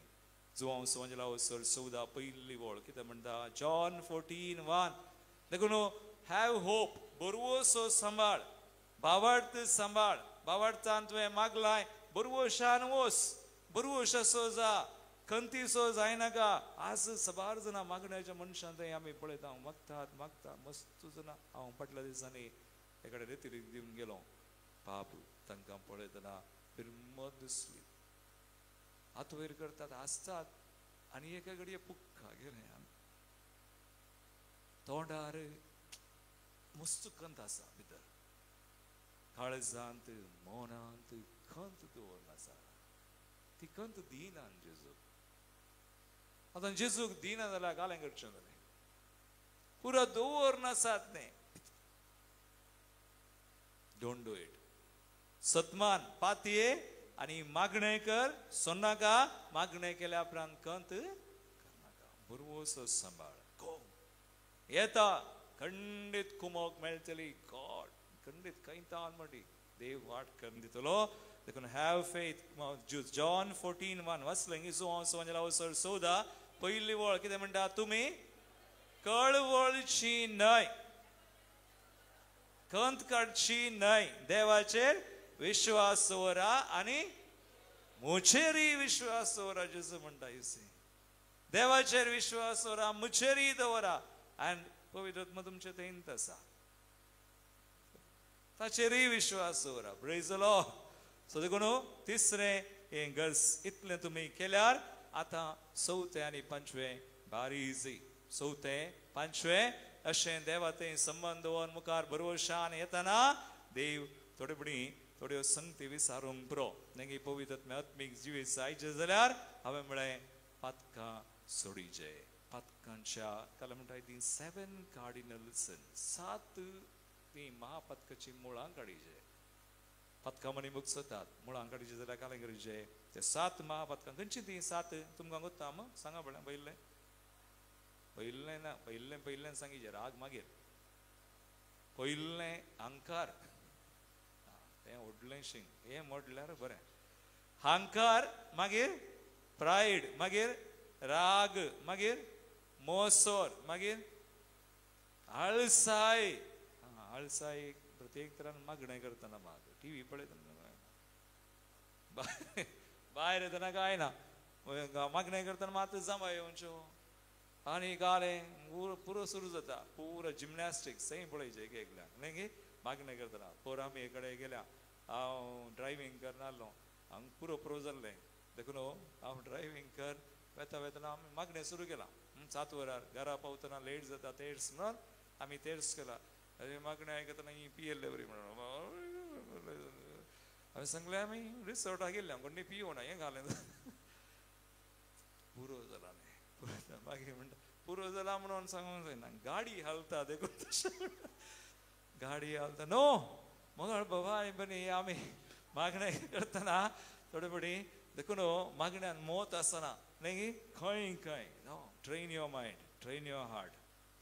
जुवांव सोंजला सर 14 पयली वळ कितें म्हणटा, जॉन 14:1. देखून have hope, बरवसो सांबाळ, भावार्थ सांबाळ. भावार्थान तुवें मागलाय, बरवशान वस, बरवशासो जा, खंतीसो जायनाका. आज सबार जाणां मागण्याच्या मनशान थंय आमी पळयता, मागतात मागता मस्त जाणां. हांव फाटल्या दिसांनी एकडे रेतिरीक दिवन गेलो, बाप तांकां पळयतना बिरमत दिसली, हात वयर करतात, हांसतात आनी एका घडये पुक्का गेले तोंडार मस्त खंत आसा, भितर काळजांत मनांत खंत दवरून आसा. ती खंत दिना जेजूक. आतां जेजूक दिना जाल्यार गालें करचें जालें, पुरो दवरून आसात न्ही. Don't do it. सतमान पातये आनी मागणें कर, सोन्नाका. मागणें केल्या उपरांत खंत करनाका, बरवसो सांबाळ. गो येता खंडीत कुमोक मेळटली, गॉड खंडीत खंयतान म्हणटी देव वाट करून दितलो. देखून have faith. John 14:1 वाचलें, जुवांव सोंजला 14 पयली वळ कितें म्हणटा, तुमी कळवळची न्हय, खंत काडची न्हय, देवाचेर विश्वास दवरा आनी म्हजेरय विश्वास दवरा. जेजू म्हणटा, देवाचेर विश्वास दवरा, म्हजेरय दवरा, आनी पवित्र आत्मा तुमचे थंयत आसा, ताचेरय विश्वास दवरा. Praise the Lord. सो देखून तिसरें हें गरज इतलें तुमी केल्यार आतां चवथें आनी पांचवें भारी इजी. चवथें पांचवें अशें देवा थंय संबंद दवरून मुखार बरवशान येतना देव थोडे पणी थोड्यो संगती विसारूंक पुरो. नेगी पवित्र आत्मीक जिवीत जायचें जाल्यार हांवें म्हळें पातकां सोडीचे. पातकांच्या काल म्हणटा ती 7 कार्डिनल सिन, 7 ती महापातकाची मुळां काडीचे. पातकां म्हणी मुगसतात, मुळां काडीचे जाल्यार कालें करीचे ते 7 महापातकां. खंयची ती 7 तुमकां गोत्ता म सांगा पळय. पयिल्लें पयिल्लें ना, पयिल्लें पयिल्लें सांगीचे राग मागीर. पयिल्लें अहंकार, तें व्हडलें शींग, हें मोडल्यार बरें. अहंकार, मागीर प्रायड, मागीर राग, मागीर मोसोर, मागीर आळसाय. आळसाय प्रत्येक तरान मागणें करतना माग टिवी पळयतना भायर येतना कांय ना, मागणें करतना मात्र जांबा येवच्यो आनी गालें पुरो सुरू जाता, पुरो जिमनॅस्टिक्स सेम पळयचें एक एकल्याक न्ही गे. मागणें करतना पोर आमी एक कडेन गेल्या, हांव ड्रायव्हींग करनासलो, हांव पुरो पुरो जाल्लें देखून हांव ड्रायव्हींग कर वेता वेतना आमी मागणें सुरू केलां. 7 वरार घरा पावतना लेट जाता तेर्स म्हणून आमी तेर्स केला. मागणें आयकतना ही पियेल्ले बरी म्हणून हांवें सांगलें आमी रिसॉर्टाक गेल्ले कोण पियोना हें घालें पुरो जाला न्ही. मागीर म्हणटा पुरो जाला म्हणून सांगूंक जायना, गाडी हालता देखून तशें गाडी हालता न्हू मंगळ बाबा आनी बनी आमी मागणें करतना थोडे फावटी देखून मागण्यान मोत आसना न्ही खंय खंय. No, train your mind, train your heart.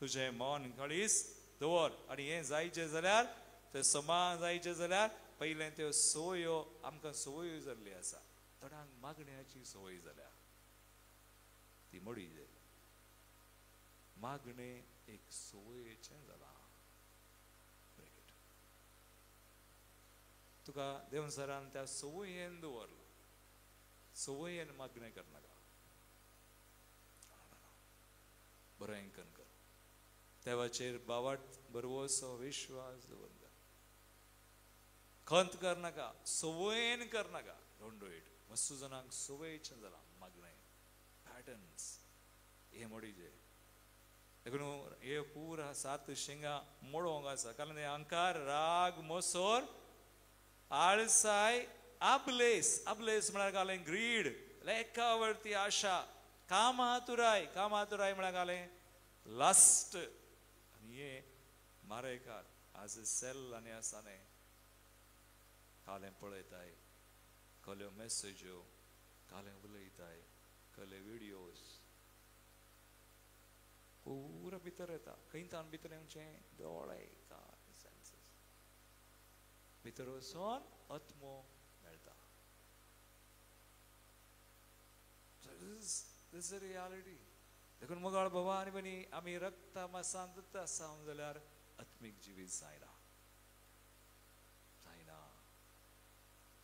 तुजें मन कळीस दवर आनी हें जायचें जाल्यार तें समा जायचें जाल्यार पयलें त्यो संवयो आमकां संवयो जाल्ली आसा. थोड्यांक मागण्याची संवय जाल्या ती मोडी जाय. मागणें एक संवयेचें जालां. तुका देवसरान त्या संवयेन दवरला, संवयेन मागणें करनाका, बरें कर देवाचेर बावाट बरवसो विश्वास दवरता, खंत करनाका, संवयेन करनाका. Don't do it. मस्तू जाणांक संवयेचें जालां मागणें, पॅटर्न्स हे मोडीचे. देखून हे पुरा 7 शिंगां मोडोवंक आसा, कारण हे अहंकार, राग, मोसोर, आळसाय, आबलेस. आबलेस म्हळ्यार घालें ग्रीड, लेखावरती आशा, कामातुराय. कामातुराय म्हळ्यार घालें लस्ट. आनी हे मारेकार आज सेल आनी आसा न्ही, कालें पळयताय, कहल्यो मेसेज्यो, कालें उलयताय, कहले विडियोज पुरा भितर येता. खंय तान भितर येवचें? दोळे, कान, सेन्सीस भितर वचोन आत्मो मेळटा. This is reality. देखून मोगाळ बाबा आनी भयणी आमी रक्ता मासांत आसा जाल्यार आत्मीक जिवीत जायना, जायना.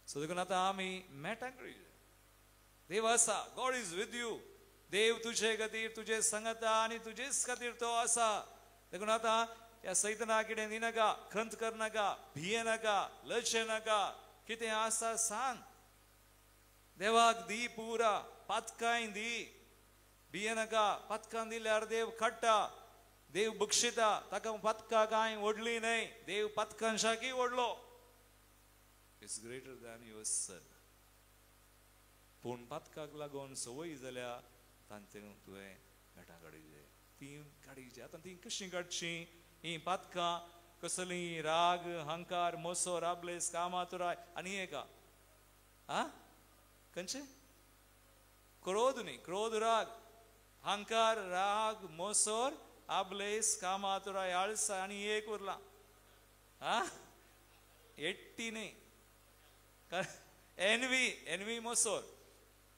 सो देखून आतां आमी मेटांक देव आसा, गॉड is with you. देव तुजे खातीर, तुजे संगता आनी तुजेच खातीर तो आसा. देखून आतां ह्या सैतना कितें दिनाका, खंत करनाका, भिये नाका, लजे नाका. कितें आसा सांग देवाक, दी पुरा पातकांय दी, भिये नाका. पातकां दिल्यार देव काडटा, देव बक्षिता. ताका पातकां कांय व्हडली न्हय, देव पातकांशाकी व्हडलो. It's greater than your sin. पूण पातकाक लागून संवय जाल्या तांचे तुवें मेटां काडिल्ले, तीं काडिल्ली. आतां तीं कशीं काडचीं हीं पातकां? कसलीं? राग, अहंकार, मोसो, आबलेस, कामातुराय आनी एका आ खंयचें क्रोध न्ही, क्रोध, राग, अहंकार, राग, मोसोर, आबलेस, कामातुराय, आळसा आनी एक उरला आ एट्टी न्ही, एनवी. एनवी मोसोर.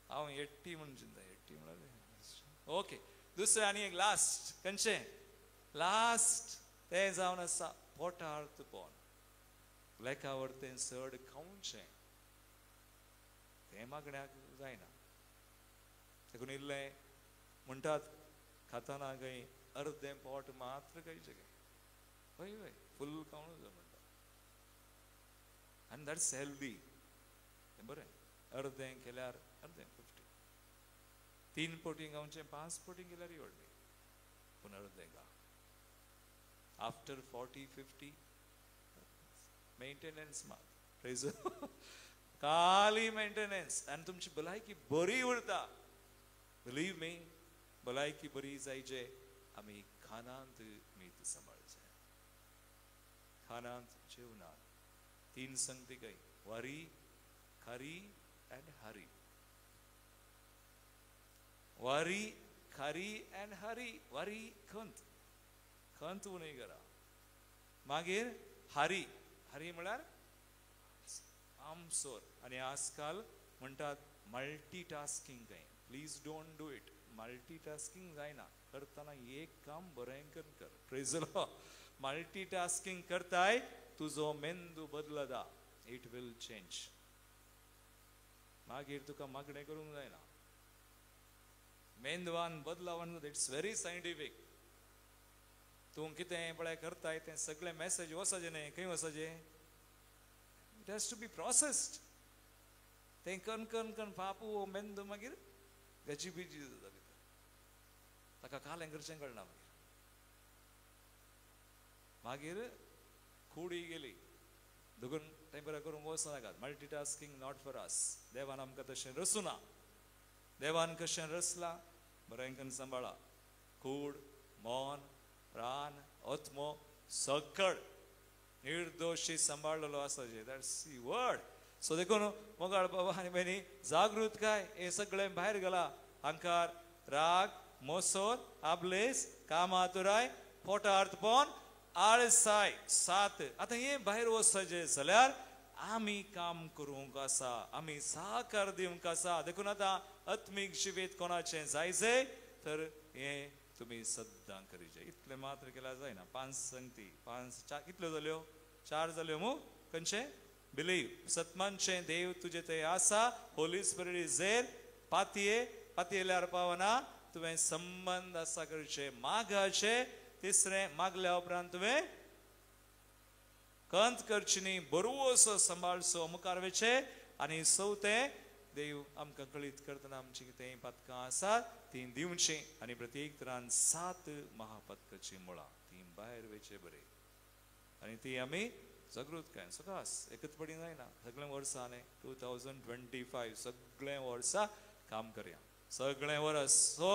हांव एट्टी म्हणून चिंता, एट्टी म्हळ्यार ओके. दुसरें आनी एक लास्ट खंयचें? लास्ट तें जावन आसा पोटार्थ पोन. लेखावर तें चड खावचें तें मागण्याक जायना. देखून इल्लें म्हणटात खाताना खंय अर्दें पोट मात्र खायचें खंय, हय हय फूल खावंक जाय म्हणटा. आनी that's healthy, तें बरें. अर्दें केल्यार अर्दें 50, 3 पटी खावचें, 5 पटी केल्यार व्हडली, पूण अर्दें खा. आफ्टर 40-50 मेंटेनन्स मात, खाली मेंटेनन्स, आनी तुमची भलायकी बरी उरता. बिलीव मी, भलायकी बरी जायचे आमी खानांत मीत सांबाळचें, खानांत जेवणांत. 3 संगती काय, वारी, खारी आनी हारी. वारी, खारी आनी हारी. वारी खंत, खंत उणें करा. मागीर हारी, हारी म्हळ्यार आमसोर. आनी आजकाल म्हणटात मल्टीटास्कींग काय. Please don't do it. Multitasking जायना, करतना एक काम बरें कर. प्रेज लॉर्ड. मल्टीटास्कींग करताय तुजो मेंदू बदलता, it will change. मागीर तुका मागणें करूंक जायना. मेंदवान बदलावन, it's very scientific. तूं कितें पळय करताय तें सगळें मॅसेज वचचें न्हय, खंय वचचें, it has to be processed. तें कन कन कन पापू मेंदू मागीर गजी बिजी जाता भितर, ताका कालें करचें कळना. मागीर मागीर कुडी गेली देखून तें बरें करूंक वचनाकात. मल्टीटास्कींग not for us. देवान आमकां तशें रसूना. देवान कशें रसलां बरें करून सांबाळा. कूड, मन, प्राण, आत्मो सकळ निर्दोशी सांबाळलेलो आसा. That's the word. सो देखून मोगाळ बाबा आनी भयणी, जागृत काय हे सगळें भायर गेला. अहंकार, राग, मोसोर, आबलेस, कामातुराय, पोटार्थपण, आळसाय, सात. आतां हे भायर वचचें जाल्यार आमी काम करूंक आसा, आमी साकार दिवंक आसा. देखून आतां आत्मीक जिवीत कोणाचें जायचे तर हें तुमी सद्दां करीचे. इतलें मात्र केल्यार जायना. पांच संगती, पांच चार कितल्यो जाल्यो? चार जाल्यो मू. खंयचें? बिलीव, सतमानचें देव तुजे थंय आसा, होली स्पिरिट is there. पातये, पातयेल्यार पावना, तुवें संबंद आसा करचे मागाचे. तिसरें, मागल्या उपरांत तुवें कंत करची न्ही, बरोसो सांबाळचो मुखार वयचें. आनी चवथें, देव आमकां कळीत करतना आमची कितें पातकां आसात तीं दिवचीं. आनी प्रत्येक तरान सात महापातकाचीं मुळां तीं भायर वयचें बरें. आनी ती आमी जागृतकायेन सकास एकच पडी जायना. सगळें वर्सां न्ही, 2025 सगळें वर्सां काम करया, सगळें वर्स. सो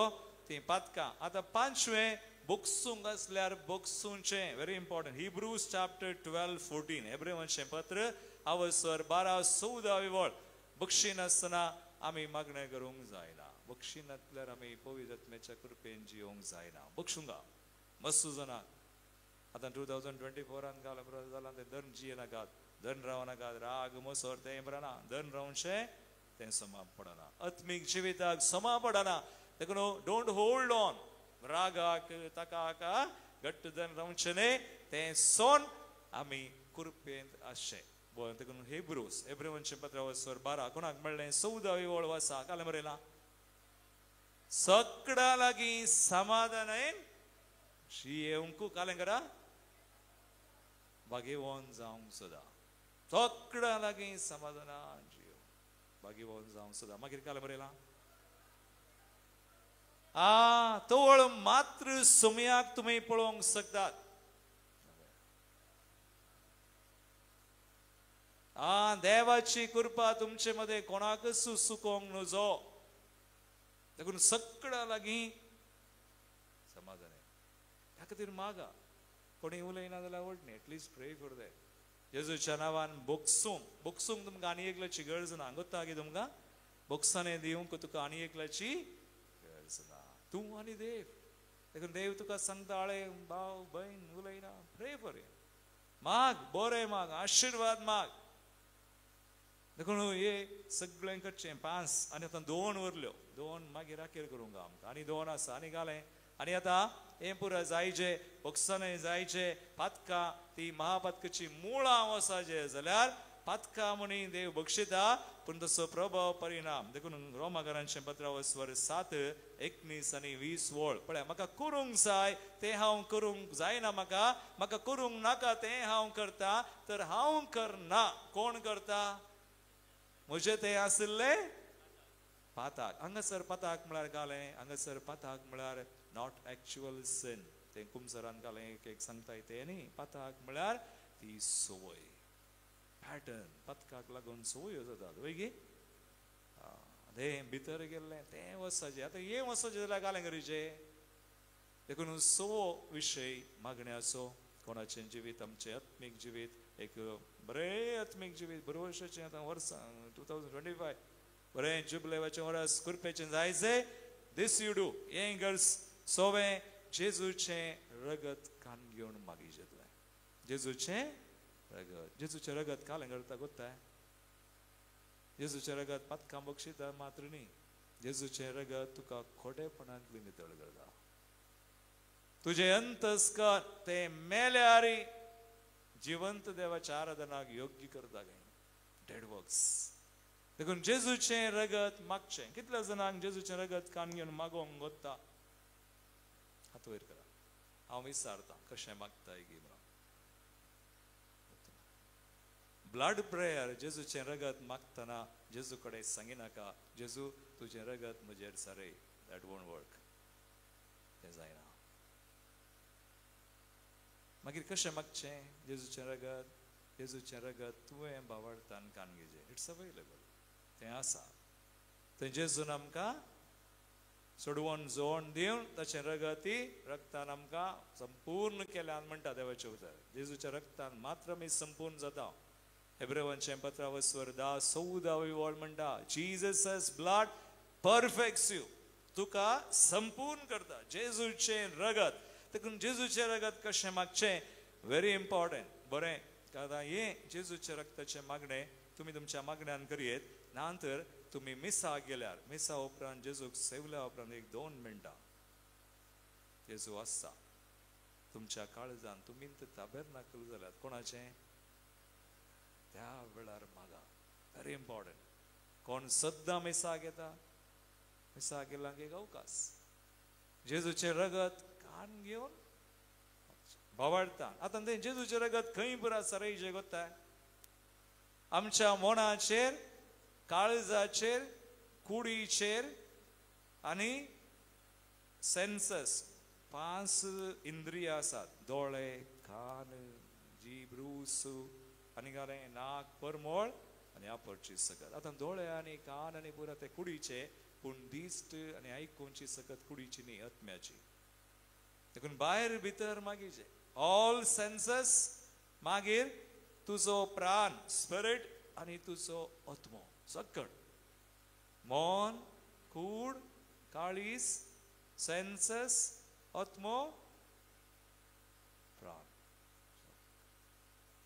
तीं पातकां. आतां पांचवें, बोक्सूंक आसल्यार बोक्सूंचें, व्हेरी इम्पॉर्टंट. हिब्रूज चॅप्टर 12:14, एब्रेवांचें पत्र अवसर 12:14 वळ. बक्षी नासतना आमी मागणें करूंक जायना. बक्षी नासल्यार आमी पवित्र आत्म्याच्या कृपेन जियोंक जायना. बक्षूंगा मस्तू जाणां. आतां 2024 घाल जालां तें धन जियेनाकात, धन रावनाकात, राग मोसोर तें बरें ना. धन रावचें तें समा पडना, आत्मीक जिविताक समा पडना. देखून don't hold on रागाक ताकाक घट्ट धन रावचें न्ही, तें सोन आमी कृपेंत आसचें. देखून हिब्रूज, एब्रेवांचें पत्र अवसर 12 कोणाक म्हणलें 14 वळ वासा काल बरयलां, सगळ्या लागीं समाधानान जियेवंकू कालें करा भाग्यवान जावंक सदां. सगळ्या लागीं समाधानान जियेवंक भाग्यवान जावंक सदां. मागीर कालें बरयलां, आ तवळ मात्र सुमयाक तुमी पळोवंक शकतात. आ देवाची कृपा तुमचे मध्ये कोणाकच सुकोवंक नजो. देखून सगळ्या लागीं समाधान आहे. ह्या खातीर मागा. कोणी उलयना जाल्यार आवड न्ही, at least pray for that. जेजूच्या नांवान बोक्सूंक, बोक्सूंक तुमकां आनी एकल्याची गरज ना. गोत्ता की तुमकां बोक्साने दिवंक तुका आनी एकल्याची गरज ना. तूं आनी देव. देखून देव तुका सांगता, आळे भाव भयण उलयना, प्रे फॉर हिम. माग, बरें माग, आशिर्वाद माग. देखून हे सगळें करचें. पांच आनी आतां 2 उरल्यो, 2 मागीर अखेर करूंक आमकां. आनी 2 आसा आनी घालें. आनी आतां हें पुरा जायचें, बोक्साने जायचें, पातकां ती महापातकाची मुळां वचाचें जाल्यार पातकां म्हणी देव बक्षिता, पूण तसो प्रभाव परिणाम. देखून रोमाकारांचें पत्र 7:19 आनी 20 वळ पळय, म्हाका करूंक जाय तें हांव करूंक जायना, म्हाका म्हाका करूंक नाका तें हांव करता, तर हांव करना. कोण करता? म्हजें तें आशिल्लें पाताक. हांगासर पाताक म्हळ्यार घालें, हांगासर पाताक म्हळ्यार not actual सिन. तें कुमसरान घालें एक एक सांगताय तें न्ही. पाताक म्हळ्यार ती संवय, पॅटर्न. पातकाक लागून संवयो जातात वय गी. तें भितर गेल्लें तें वचचें. आतां हें वचचें जाल्यार घालें करीचें. देखून सवो विशय मागण्याचो. कोणाचें जिवीत, आमचें आत्मीक जिवीत एक बरें आत्मीक जिवीत बरोवशाचें. आतां वर्सां 2025 बरें जुबलेवाचें वर्स कृपेचें जायचें. दीस you do हें गरज. सोवें जेजूचें रगत कान घेवन मागीचें तुवें. जेजूचें रगत, जेजूचें रगत कालें करता गोत्ताय. जेजूचें रगत पातकां बक्षिता मात्र न्ही, जेजूचें रगत तुका खोटेपणांतली नितळ करता. तुजें अंतस्कर तें मेल्यार जिवंत देवाच्या आराधनाक योग्य करता. काय डेड वर्क्स देखून जेजूचें रगत मागचें. कितल्या जाणांक जेजूचें रगत कान घेवन मागोवंक गोत्ता? हात वयर करा. हांव विचारतां कशें मागताय गी म्हणून. ब्लड प्रेयर, जेजूचें रगत मागतना जेजू कडेन सांगिनाका जेजू तुजें रगत म्हजेर सारय. That won't work, तें जायना. मागीर कशें मागचें जेजूचें रगत? जेजूचें रगत तुवें बावडतान कान घेवचें. It's available, तें आसा. थंय जेजून आमकां सोडवण जोवण दिवन ताचें रगत रक्तान आमकां संपूर्ण केल्यान म्हणटा देवाचें उतर. जेजूच्या रक्तान मात्र आमी संपूर्ण जाता. हेब्रेवांचें पत्रावस्वर 10:14 वळ म्हणटा जीजस ब्लड परफेक्ट्स you, तुका संपूर्ण करता जेजूचें रगत. देखून जेजूचें रगत कशें मागचें व्हेरी इम्पॉर्टंट. बरें, आतां हें जेजूच्या रक्ताचें मागणें तुमी तुमच्या मागण्यान करयेत. ना तर तुमी मिसा गेल्यार, मिसा उपरांत जेजूक सेवल्या उपरांत 1-2 मिनटां जेजू आसता तुमच्या काळजान. तुमी ताबेरनाकल जाल्यात कोणाचें त्या वेळार मागा. Very important. कोण सद्दां मिसाक येता, मिसाक गेल्याक एक अवकाश जेजूचें रगत कान घेवन भावाडता. आतां तें जेजूचें रगत खंय पुरा सरयचें गोत्ता? आमच्या मनाचेर, काळजाचेर, कुडीचेर आनी सेन्सस 5 इंद्रियां आसात. दोळे, कान, जीब, रूस आनी गारें, नाक, परमळ आनी आपरची सकत. आतां दोळे आनी कान आनी पुरा ते कुडीचे, पूण दिश्ट आनी आयकुची सकत कुडीची न्ही, आत्म्याची. देखून भायर भितर मागीर ऑल सेन्सस, मागीर तुजो प्राण स्पिरिट आनी तुजो आत्मो सकट. मन, कूड, काळीज, सेन्सस, आत्मो, प्राण.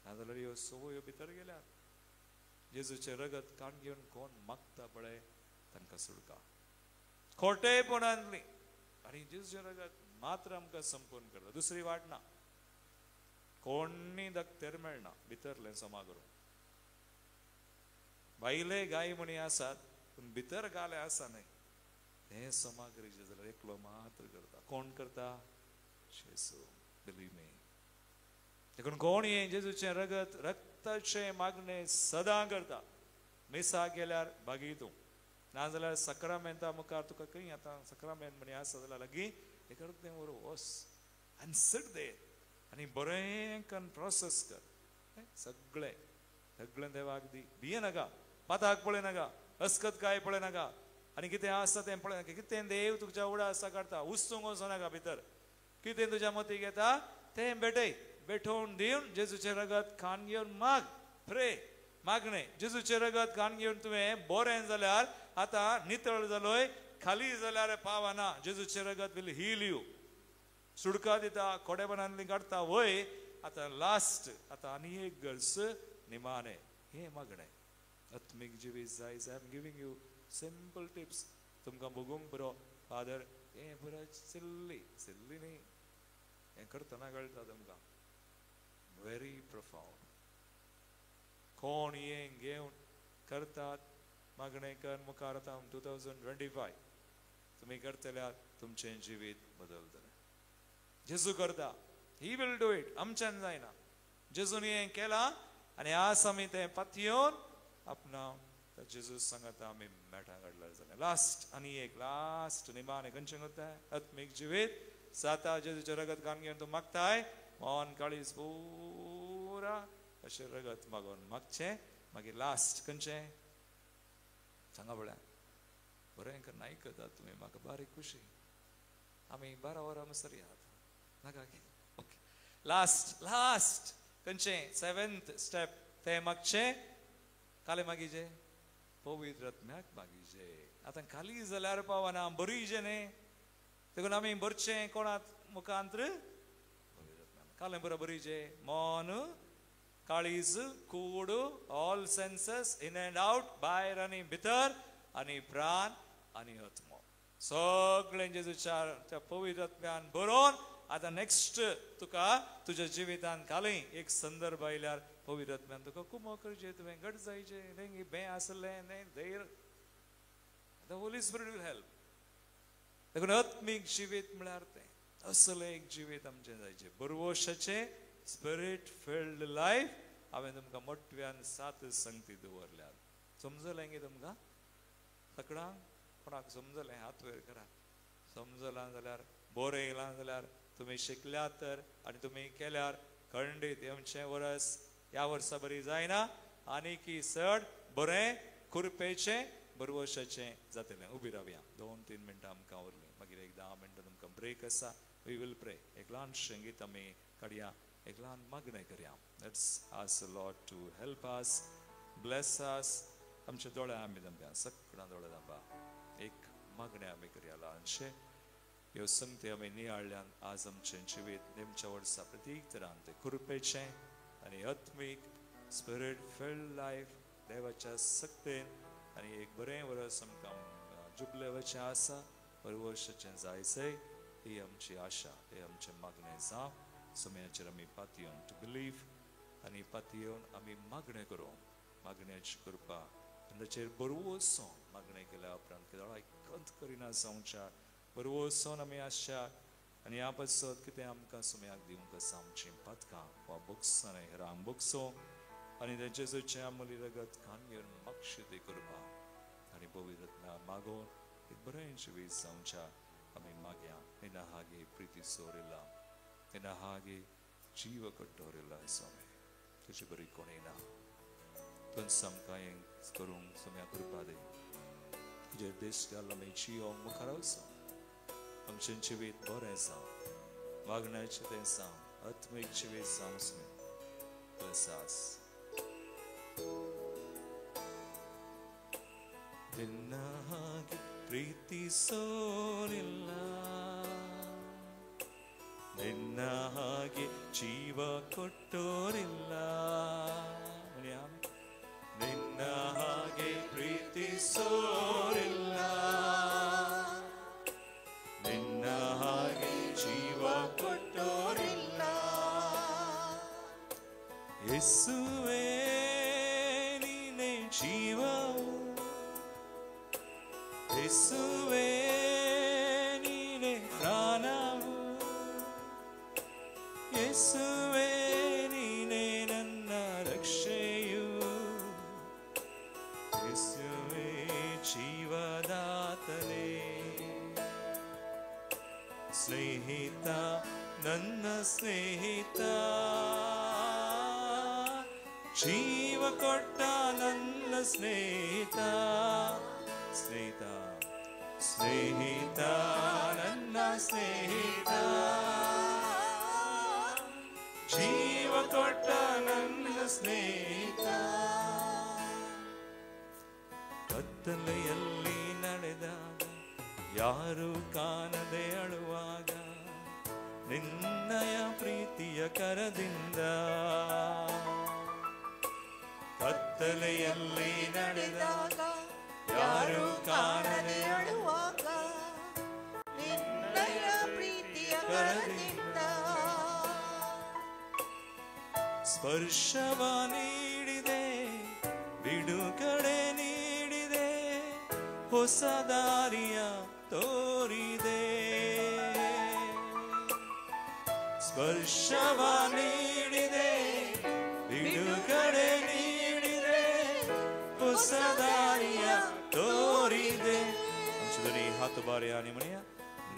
नाजाल्यार ह्यो सवयो भितर गेल्यात. जेजूचें रगत कान घेवन कोण मागता पळय तांकां सुडका खोटेपणांतली. आनी जेजूचें रगत मात्र आमकां संपूर्ण करता, दुसरी वाट ना. कोणी दक्तेर मेळना भितरलें समा करूं. भायले गाय म्हणी आसात पूण भितर गाले आसा न्हय. हें समा करीचें जाल्यार एकलो मात्र करता. कोण करता? जेजू. Believe me. देखून कोण हें जेजूचें रगत, रक्ताचें मागणें सदां करता. मिसा गेल्यार बागी तूं, नाजाल्यार सक्रामेंता मुखार तुका खंय आतां सक्रामेंत म्हणी आसा जाल्यार लागीं एक अर्दें वर वस आनी सिट there आनी बरें कन्न प्रोसेस कर. सगळें सगळें देवाक दी. भिये नाका, पाताक पळय नाका, अस्कत काय पळय नाका, आनी कितें आसा तें पळय नाका. कितें देव तुज्या उडा आसा काडटा, उस्तूंक वचो नाका भितर. कितें तुज्या मतीक येता तें भेटय, भेटोवन दिवन जेजूचें रगत कान घेवन माग. प्रे, मागणें. जेजूचें रगत कान घेवन तुवें बरें जाल्यार आतां नितळ जालोय, खाली जाल्यार पावना. जेजूचें रगत will heal you, सुडका दिता, खोडेपणांतली काडटा वय. आतां लास्ट, आतां आनी एक गरज निमाणें हें मागणें. आत्मीक जिवीत जाय. I am giving you simple tips. तुमकां भोगूंक पुरो फादर हें पुरो सिल्ली सिल्ली न्ही, हें करतना कळटा तुमकां. Very profound. कोण हें घेवन करतात मागणें कर मुखार आतां 2025 तुमी करतल्यार तुमचें जिवीत बदलतलें. जेजू करता, he will do it. आमच्यान जायना. जेजून हें केलां आनी आज आमी तें पातयेवन आपणाव. जेजू सांगता आमी मेटां काडल्यार जालें. लास्ट आनी एक लास्ट निमाणें खंयचें करता? आत्मीक जिवीत जाता. जेजूचें रगत कान घेवन तूं मागताय, मन काळीज पुरा अशें रगत मागोवन मागचें. मागीर लास्ट खंयचें सांगा पळया. बरें करून आयकतात तुमी, म्हाका बारीक खुशी. आमी 12 वरां मसर या नाका. ओके, लास्ट लास्ट खंयचें 7th step तें मागचें. काले मागीचे पवित्र आत्म्याक मागीचे. आतां खाली जाल्यार पावना, बरीचें न्ही. देखून आमी भरचें कोणात मुखांत्र? पवित्र आत्म्याक. कालें बरें बरीचें मन, काळीज, कूड, all senses, in and out, भायर आनी भितर, आनी प्राण आनी आत्मो, सगळें जेजूच्या त्या पवित्र आत्म्यान बरोवन आतां नेक्स्ट तुका तुज्या जिवितान खाली एक संदर्भ आयल्यार पवित्र तुका कुमो करचें, तुवें घट जायचें, तें बें आसलें, तें धैर्य. The Holy Spirit will help. देखून आत्मीक जिवीत म्हळ्यार तें असलें एक जिवीत आमचें जायचें, बरवशाचें स्पिरीट फिल्ड लायफ. हांवें तुमकां मोटव्यान 7 संगती दवरल्यात. समजलें गे तुमकां सगळ्यांक? कोणाक समजलें हात वयर करात. समजलां जाल्यार बरें येयलां जाल्यार तुमी शिकल्यात तर आनी तुमी केल्यार खंडीत आमचें वर्स ह्या वर्सा बरी जायना आनी की चड बरें खुरपेचें बरवशाचें जातलें. उबी रावया, 2-3 मिनटां आमकां उरलीं, मागीर एक 10 मिनटां तुमकां ब्रेक आसा. We will pray. एक ल्हान संगीत आमी काडया, एक ल्हान मागणें करया. Let's ask the Lord to help us, bless us. आमचे दोळे आमी धांपया, सगळ्यां दोळे धांपा. एक मागणें आमी करया ल्हानशें. ह्यो संगती आमी नियाळ्ळ्यान आज आमचें जिवीत नेमच्या वर्सा प्रतीक तरान तें कृपेचें आनी आत्मीक स्पिरीट फिल्ड लायफ देवाच्या सक्तेन आनी एक बरें वर्स आमकां जुबलेवाचें आसा, बरें वर्साचें जायचें, ही आमची आशा, हे आमचें मागणें जावं. समयाचेर आमी पातयेवन टू बिलीव आनी पातयेवन आमी मागणें करूं, मागण्याची कृपा आनी ताचेर बरवसोन मागणें केल्या उपरांत कितें खंत करिना जावच्या, बरवसोन आमी आसच्या आनी ह्या पासत कितें आमकां सुम्याक दिवंक आसा आमचीं पातकां वा बोगसां हेरांक बोगसो आनी तेंचे आमली रगत खान घेवन मागशे करपा आनी पवित्र मागोवन एक बरें जिवीत जावच्या आमी मागया. निना हागे प्रिती सोरिला, निना हागे जीव कट्टोरिला स्वामी, तुजी बरी कोणी ना. तुमकां आमकां हें करूंक सुम्या कृपा दी. तुजेर देश घाल आमी जियो मुखार वचो, आमचें जिवीत बरें जावं, वागण्याचें तें जावं, आत्मीक जिवीत जावं सुम्या. Bless us. ನಿನ್ನ ಹಾಗೆ ಪ್ರೀತಿಸೋರಿಲ್ಲ, ನಿನ್ನ ಹಾಗೆ ಜೀವ ಕೊಟ್ಟೋರಿಲ್ಲ, ನಿನ್ನ ಹಾಗೆ ಪ್ರೀತಿಸೋರಿಲ್ಲ, ನಿನ್ನ ಹಾಗೆ ಜೀವ ಕೊಟ್ಟೋರಿಲ್ಲ. ಯೇಸುವೇ ನೀನೇ ಜೀವವು, ಯೇಸುವೇ ನೀನೇ ಪ್ರಾಣವು, ಯೇಸುವೇ ನೀನೇ ನನ್ನ ರಕ್ಷೆಯು, ಯೇಸುವೇ ಜೀವದಾತನೇ. ಸ್ನೇಹಿತ ನನ್ನ ಸ್ನೇಹಿತ, ಜೀವ ಕೊಟ್ಟ ನನ್ನ ಸ್ನೇಹಿತ, ಸ್ನೇಹಿತ ಸ್ನೇಹಿತ ನನ್ನ ಸ್ನೇಹಿತ, ಜೀವ ಕೊಟ್ಟ ನನ್ನ ಸ್ನೇಹಿತ. ಕತ್ತಲೆಯಲ್ಲಿ ನಡೆದಾಗ ಯಾರು ಕಾಣದೆ ಅಳುವಾಗ ನಿನ್ನಯ ಪ್ರೀತಿಯ ಕರದಿಂದ, ಕತ್ತಲೆಯಲ್ಲಿ ನಡೆದಾಗ ಯಾರು ಕಾಣದೆ
ಅಳುವಾಗ ನಿನ್ನಯ ಪ್ರೀತಿಯ ಕರದಿಂದ,
ಸ್ಪರ್ಶವ ನೀಡಿದೆ, ಬಿಡುಗಡೆ ನೀಡಿದೆ, ಹೊಸ ದಾರಿಯ ತೋರಿದೆ. ಸ್ಪರ್ಶವ ನೀಡಿದೆ, ಬಿಡುಗಡೆ ನೀಡಿದೆ, ಹೊಸ ದಾರಿಯ ತೋರಿದೆ. ಧ್ವನಿ ಹಾತು ಬಾರಿ ಆನಿ ಮಣಿಯ,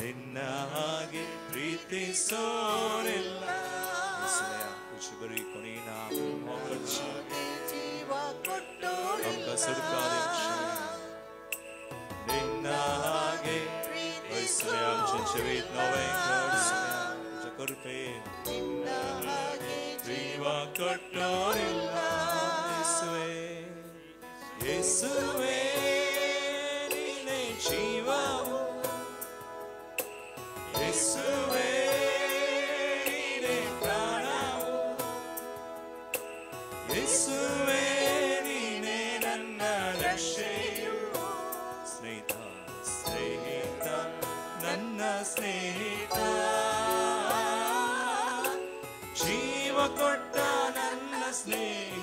ನಿನ್ನ ಹಾಗೆ ಪ್ರೀತಿಸೋರಿಲ್ಲ,
ಜೀವ ಕೊಟ್ಟೋರಿಲ್ಲ,
ನಿನ್ನ ಹಾಗೆ
ನಿನ್ನ ಹಾಗೆ
ಜೀವ ಕೊಟ್ಟೋರಿಲ್ಲ. ಯೇಸುವೇ ಯೇಸುವೇ ನೀನೇ ಜೀವವು, ಯೇಸುವೇ ನೀನೇ ಪ್ರಾಣವು, ಯೇಸುವೇ ನೀನೇ ನನ್ನ ರಕ್ಷೆಯು. ಸ್ನೇಹಿತ ಸ್ನೇಹಿತ ನನ್ನ ಸ್ನೇಹಿತ, ಜೀವ ಕೊಟ್ಟ ನನ್ನ ಸ್ನೇಹಿತ.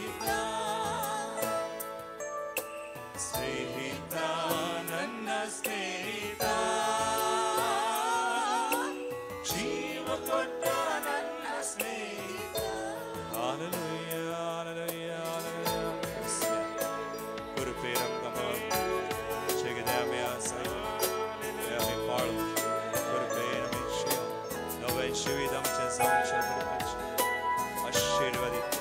जिवीत आमचें जावचें प्रभूजी, आशिर्वादीत.